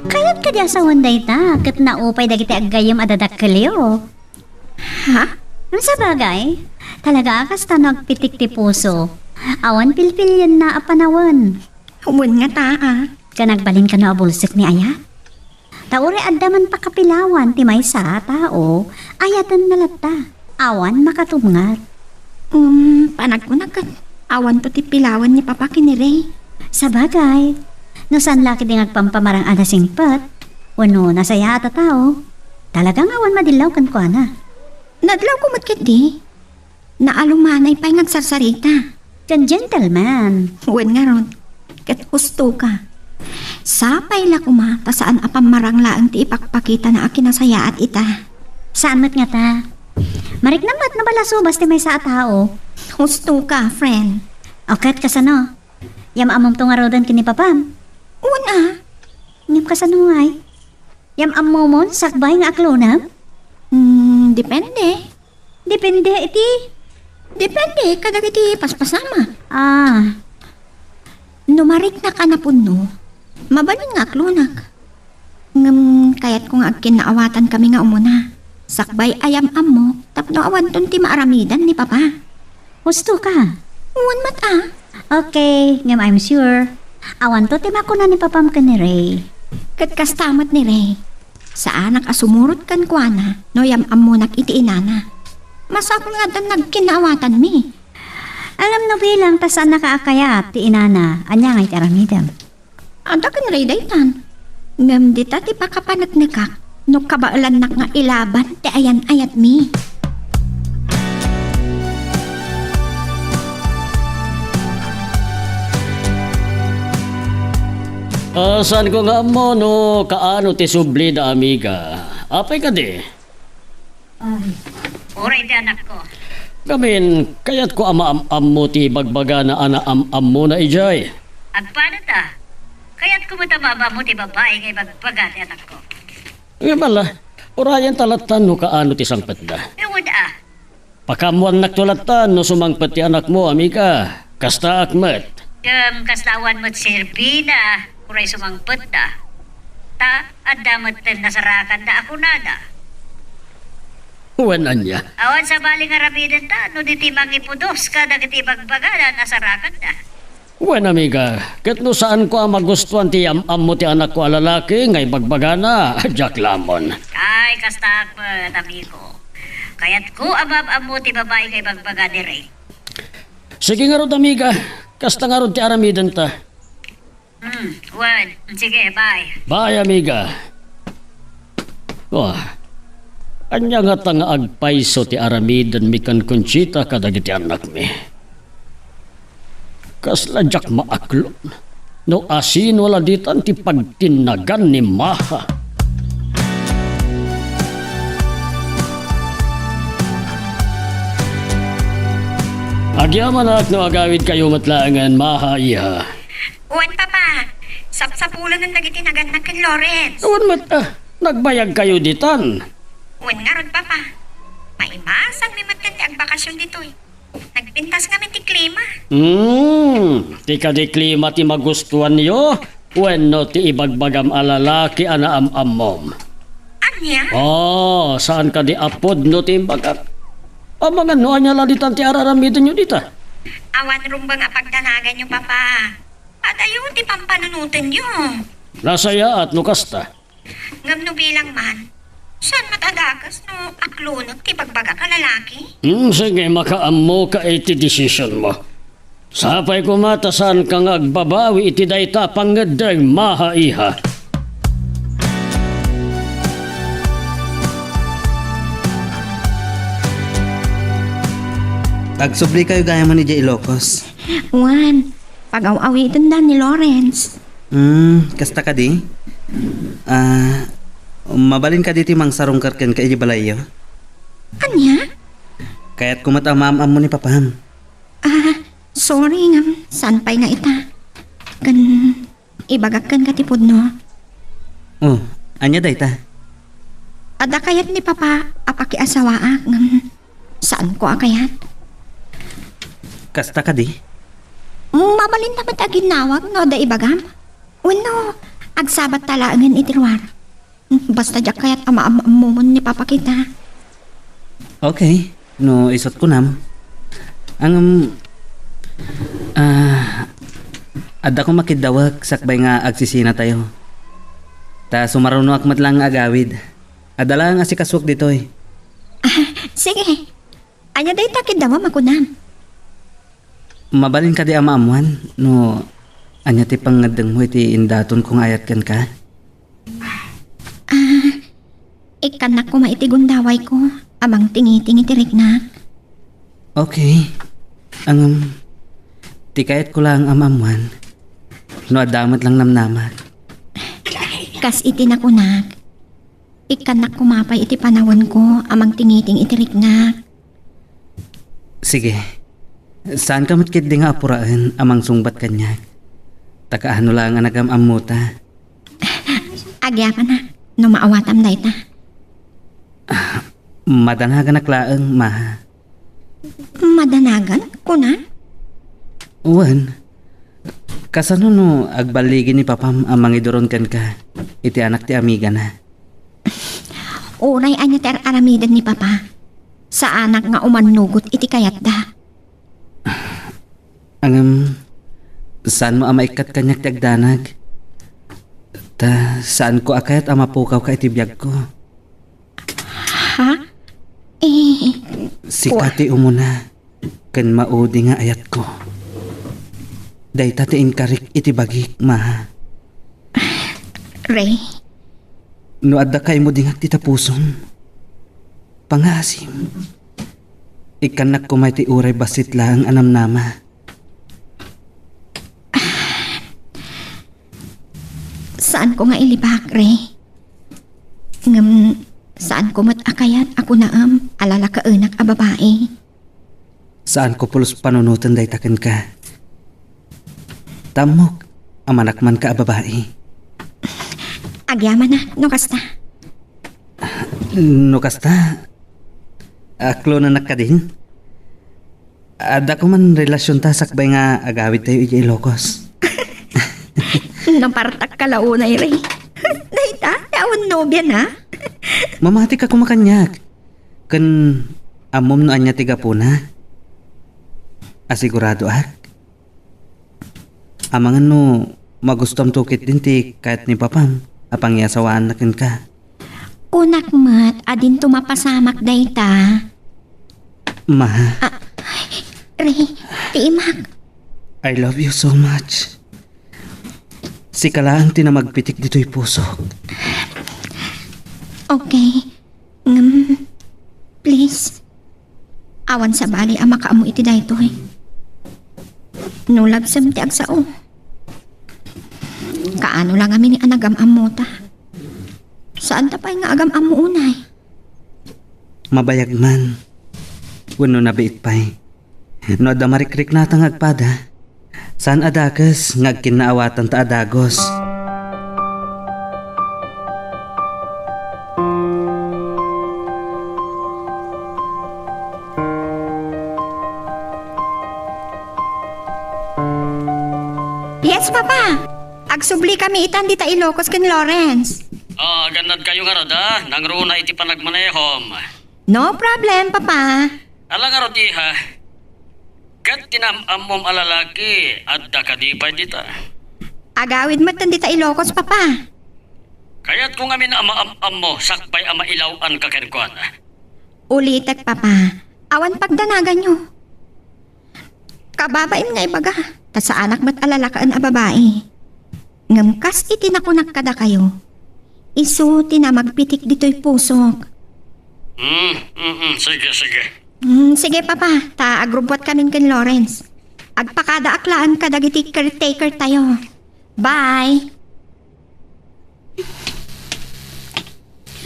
Kayat kadi a sawen dayta, ket naupay dagiti aggayyem a dadakkelyo. Ha? Sabagay, talaga a kasta no agpitik ti puso. Awan pilpilienna a panawen. Wen nga ta, a. Ka nagbalin kano a bulsek ni ayat? Ta uray adda man pakapilawan ti maysa a tao, ayatenna latta. Awan makatumngat. Um, panagkunak ket awanto ti pilawan ni Papa ken ni Ray. Sabagay, no saan la ketdi nga agpampamarang a nasingpet, wenno nasayaat a tao, talaga nga awan madillaw kenkuana. Nadlawko met ketdi. Naalumanay pay nga agsarsarita. Ken gentleman. Wen ngarud, ket husto ka. Sapay la koma ta saan a pammarang laeng ti ipakpakitana a kinasayaat ita. Saan met ngata? Marikna met no balasubas ti maysa a tao. Husto ka, friend. O ket kasano? Yam-ammomto ngaruden ken ni papam? Wen a. Ngem kasano ngay? Yam-ammomon sakbay nga aklonem? Hmm, depende. Depende iti? Depende kadagiti paspasamak. Ah. No mariknak a napudno, mabalin nga aklonak. Ngem kayatko nga agkinnaawatankami nga umuna. Sakbay a yam-ammo tapno awanton ti maaramidan ni Papa. Husto ka. Wen met a. Okay, ngem I'm sure. Awanto ti makuna ni Papam ken ni Ray. Ket kasta met ni Ray. Saanak a sumurot kenkuana no yam-ammonak iti inana. Masapul nga addan nagkinnaawatanmi. Alam no bilang ta saannaka a kayat ti inana, ania ngay ti aramidem? Adda ken Ray daytan. Ngem dita ti pakapaneknekak no kabaelannak nga ilaban ti ayan-ayatmi. Ah, saanko nga ammo no kaano ti sublida, amiga. Apay kadi? Ay. Uray ti anakko. Ngamin, kayatko a maam-ammo ti bagbagana a naam-ammona idiay. Agpano ta? Kayatko met a maam-ammo ti babai nga ibagbaga ti anakko. Ngem ala, urayen ta lattan no kaano ti sangpetda. Wen a. Pakaammoannakto lattan no sumangpet ti anakmo, amiga. Kastaak met. Ngem kasla awan met serbina, uray sumangpetda. Ta adda met ti nasarakanda a kunada. Wen ania? Awan sabali nga aramidenta no di ti mangipudos kadagiti bagbagana a nasarakanda. Wen, amiga, ket no saanko a magustuan ti yam-ammo ti anakko a lalaki nga ibagbagana, diak lamon. Ay, kastaak met, amigo. Kayatko a maam-ammo ti babai nga ibagbaga ni Ray. Sige ngarud, amiga. Kasta ngarud ti aramidenta. Hmm, wen. Sige, bye. Bye, amiga. Wah, ania ngata nga agpayso ti aramidenmi ken Conchita kadagiti annakmi? Kasla diak maaklon no asino la ditan ti pagtinnagan ni Maha. Agyamanak no agawidkayo met laengen, Maha, iha. Wen, Papa. Sapsapulen dagiti nagannak ken Lawrence. Wen met, ah, nagbayagkayo ditan. Wen ngarud, Papa. Maimasanmi met ti agbakasyon ditoy. Nagpintas ngamin ti klima. Hmm, ti kadi klima ti magustuanyo wenno ti ibagbagam a lalaki a naam-ammom? Ania? Oh, saan kadi a pudno ti imbagak? Amangan no ania la ditan ti ar-aramidenyo dita? Awan rumbeng a pagdanaganyo, Papa. Adayo ti pampanunotenyo. Nasayaat no kasta. Ngem no bilang man, saan met a dakes no aklonek ti bagbagak a lalaki? Hmm, sige, makaammoka iti desisionmo. Sapay koma ta saanka nga agbabawi iti dayta a pangngeddeng, Maha, iha. Agsublikayo gayam idiay Ilocos. Wen, pagaw-awitenda ni Lawrence. Hmm, kasta kadi? Ah, mabalin kadi ti mangsarungkar kenka idiay balayyo? Ania? Kayatko met a maam-ammo ni Papam. Ah, sorry ngem saan pay nga ita. Ken ibagak kenka ti pudno. Oh, ania dayta? Adda kayat ni Papa a pakiasawaak ngem Saanko a kayat. Kasta kadi? Mabalinta met a ginnawag no adda ibagam. Wenno, agsabatta laengen iti ruar. Basta diak kayat a maam-ammomon ni Papa kita. Okay, no isut' kunam. Ngem, ah, adda koma kiddawek sakbay nga agsisinatayo. Ta sumarunoak met laeng nga agawid. Adda laeng asikasuek ditoy. Sige. Ania dayta kiddawam a kunam? Mabalin kadi a maammuan no ania ti pangngeddengmo iti indatonko nga ayat kenka? Ah, ikkannak koma iti gundawayko a mangtingiting iti riknak. Okay. Ngem, ti kayatko laeng a maammuan no adda met lang namnamak. Kas iti nakunak, ikkannak koma pay iti panawenko a mangtingiting iti riknak. Sige. Saanka met ketdi nga apuraen a mangsungbat kaniak. Ta kaano laeng a nagam-ammota. Agyamanak no maawatam dayta. Madanaganak laeng, Maha. Madanagan, kuna? Wen, kasano no agballigi ni Papam a mangiduron kenka iti anak ti amigana? Uray ania ti ar-aramiden ni Papa, saanak nga umannugot iti kayatda. Ngem, saanmo a maikkat kaniak ti agdanag? Ta saanko a kayat a mapukawka iti biagko. Ha? Eh, Sika ti umuna ken maudi nga ayatko. Dayta ti inkarik iti bagik, Maha. Ray. No adda kaymo dingag ti tapusom, pangaasim. Ikkannak koma iti uray bassit laeng a namnama. Saanko nga ilibak, Ray. Ngem saanko met a kayat a kunaem a lalakaenak a babai. Saanko pulos panunoten dayta kenka. Ta ammok a manakmanka a babai. Agyamanak no kasta. No kasta, aklonanak kadin? Adda koman relasionta sakbay nga agawidtayo idiay Ilocos. Napartakka la unay, Ray. Dayta, ti awan nobiana? Mamatika koma kaniak. Ken ammom no ania ti gapuna? Asiguradoak. Amangan no magustuamto ketdin ti kayat ni Papam a pangiasawaanna kenka. Kunak met a dinto mapasamak dayta. Ma. Ah, Ray, tiimak. I love you so much. Sika laeng ti namagpitik ditoy pusok. Okay. Ngem, please, awan sabali a makaammo iti daytoy. No labsem ti agsao, kaano la ngamin a nagam-ammota? Saanta pay nga agam-ammo unay. Mabayag man wenno nabiit pay. No adda marikriknata nga agpada, saan a dakes nga agkinnaawatanta a dagus. Yes, Papa. Agsubli kami itan dita Ilocos ken Lawrence. Ah, agannadkayo ngarud, a? Nangruna iti panagmanehom. No problem, Papa. Ala ngarud, iha. Ket ti naam-ammom a lalaki, adda kadi pay dita? Agawid metten dita Ilocos, Papa. Kayatko ngamin a maam-ammo sakbay a mailaw-anka kenkuana. Ulitek, Papa. Awan pagdanaganyo. Kababain nga ibaga, ta saanak met a lalakaen a babai. Ngem kas iti nakunak kadakayo, isu ti namagpitik ditoy pusok. Hmm, mm, mm, sige, sige. Hmm, sige, Papa, ta agrubbuatkamin ken Lawrence. Agpakadaak laeng kadagiti caretaker tayo. Bye!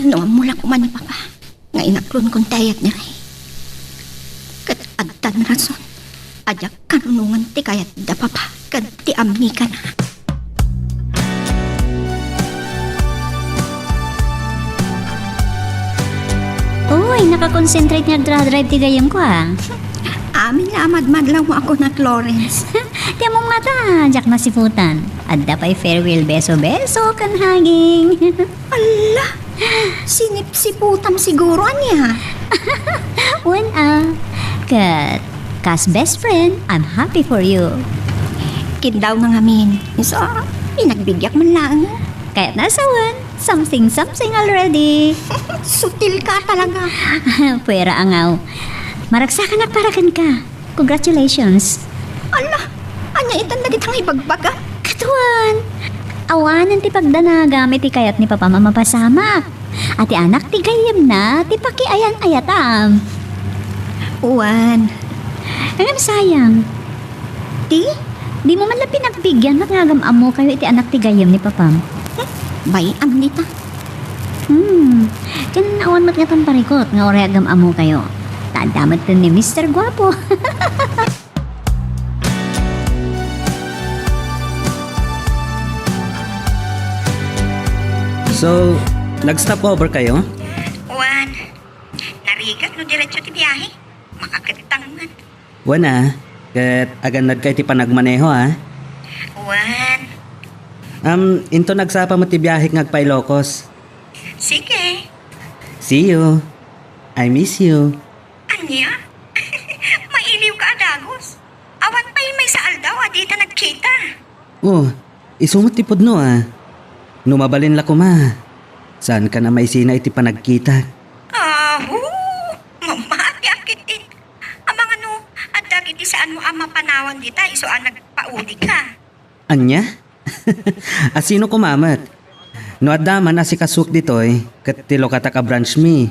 No ammo la koma ni Papa nga inaklonkon ti ayat ni Ray. Ket addan rason a diak kanunongan ti kayat da Papa ken ti amigana. Uy, Ka-concentrate nga agdra-drive ti gayyemko, a. Amin la a madmadlaw mo a kunak, Lawrence. Ti ammom ngata, diak nasiputan. Adda pay farewell beso-beso ken hugging. Ala, sinipsiputam siguro, ania? Wen, a. Ket, kas best friend, I'm happy for you. Kindaw na ngamin. Isu, pinagbibiag man laeng. Kayatna a sawen, something-something already. Sutil ka talaga. Puera a ngaw. Maragsakanak para kenka. Congratulations. Ala, ania itan dagita nga ibagbaga? Kaduan, awanen ti pagdanagam iti kayat ni Papam a mapasamak. A ti anak ti gayyemna ti pakiayan-ayatam. Wen. Ngem sayang. Ti? Dimo man la pinagbiigan met nga agam-ammokayo iti anak ti gayyem ni Papam. Hmm, bay-am dita. Hmm. Ken awan met ngatan parikut nga uray agam-ammokayo. Ta adda metten ni Mister Guapo. So, nag-stop over kayo? Wen, narigat no diretso ti biahe. Makaketang man. Wen a, ket agannadka iti panagmaneho, a. Wen. Am, inton agsapa met ti biahek nga agpa-Ilocos. Sige. See you. I miss you. Ania? Mailiwka a dagus. Awan pay maysa aldaw a dita nagkita. Oh, isu met ti pudno, a. No mabalin la koma, saankan a maisina iti panagkitak. Aho! Mamati a kitit. Amangan no, adda iti saanmo a mapanawan dita isu a nagpaudigka. Ania? A sino koma met? No adda man a sikasuak ditoy, ket ti lukatak a branch mi.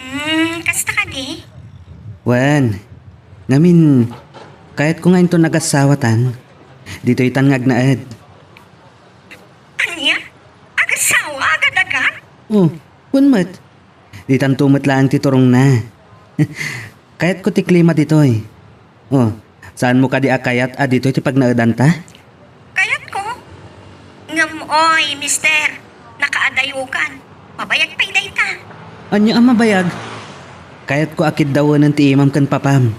Hmm, kasta kadi? Wen, ngamin, kayatko nga inton agassawatan, ditoytan nga agnaed. Ania? Agassawa? Agad-agad? Oh, wen met. Ditanto met laeng ti turongna. Kayatko ti klima ditoy. Oh, saanmo kadi a kayat a ditoy ti pagnaedanta? Kayatko. Ngem, oy, mister, nakaadayokan. Mabayag pay dayta. Ania a mabayag? Kayatko a kiddawenen ti imam ken papam.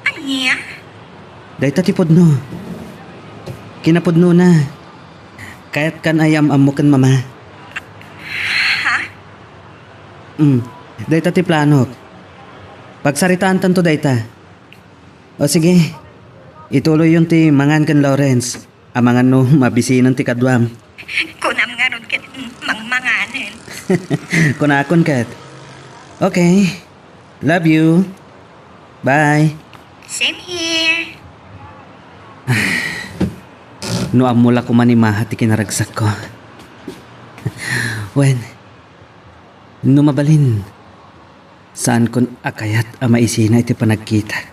Ania? Dayta ti pudno. Kinapudnona, kayatkan a yam-ammo ken mama. Ha? Hmm, dayta ti planok. Pagsaritaantanto dayta. O sige, ituloyyon ti mangan ken Lawrence. Amangan no mabisinan ti kaduam. Kunam ngarud ket mangmanganen. Kunakon ket. Okay. Love you. Bye. Same here. No ammo la koma ni Maha ti kinaragsakko. Wen, no mabalin, saankon a kayat a maisina iti panagkitak.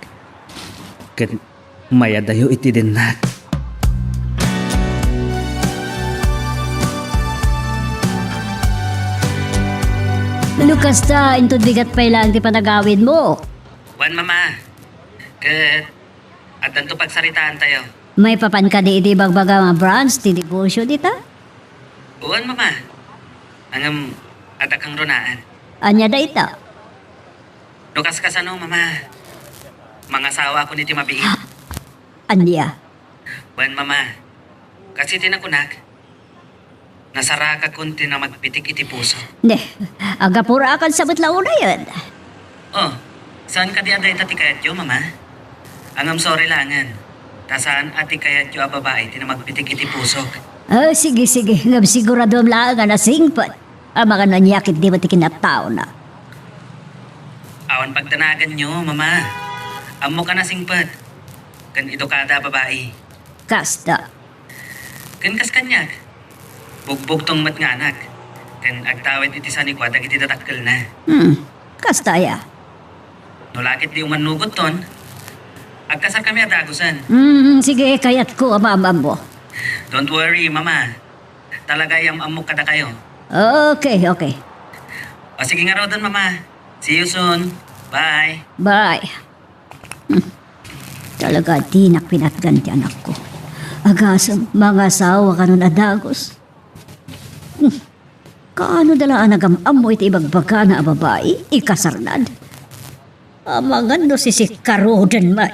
Ket mayadayo iti dennak. No kasta, inton bigat pay laeng ti panagawidmo. Wen, Mama. Ket, addanto pagsaritaantayo. Maipapan kadi iti ibagbaga nga branch ti negosio dita? Wen, Mama. Ngem, adda kangrunaen. Ania dayta? No kaskasano, Mama, mangasawakon iti mabiit. Ania? Wen, Mama, kas iti nakunak, nasarakakon ti namagpitik iti puso. Ne, agapura a kansa met la unayen. Oh, saan kadi a dayta ti kayatyo, Mama? Ngem sorry laengen, ta saan a ti kayatyo a babai ti namagpitik iti pusok. Ah, sige, sige. Ngem siguradoem laeng a nasingpet. Amangan no ania ketdi met ti kinataona. Awan pagdanaganyo, Mama. Ammok a nasingpet ken edukada a babai. Kasta. Ken kas kaniak, bugbugtong met nga anak, ken agtawid iti sanikua dagiti dadakkelna. Hmm, kasta aya. No la ketdi umannugotton, agkasarkami a dagusen. Hmm, sige, kayatko a maam-ammo. Don't worry, Mama. Talaga yam-ammok kadakayo. Okay, okay. O, sige ngaruden, Mama. See you soon. Bye. Bye. Hmm. Talaga, dinak pinatgan ti anakko. Agasem, mangasawa kanon a dagus. Hmm. Kaano da la a nagam-ammo iti ibagbagana a babai, ikasarnad? Amangan no sisikkaruden met.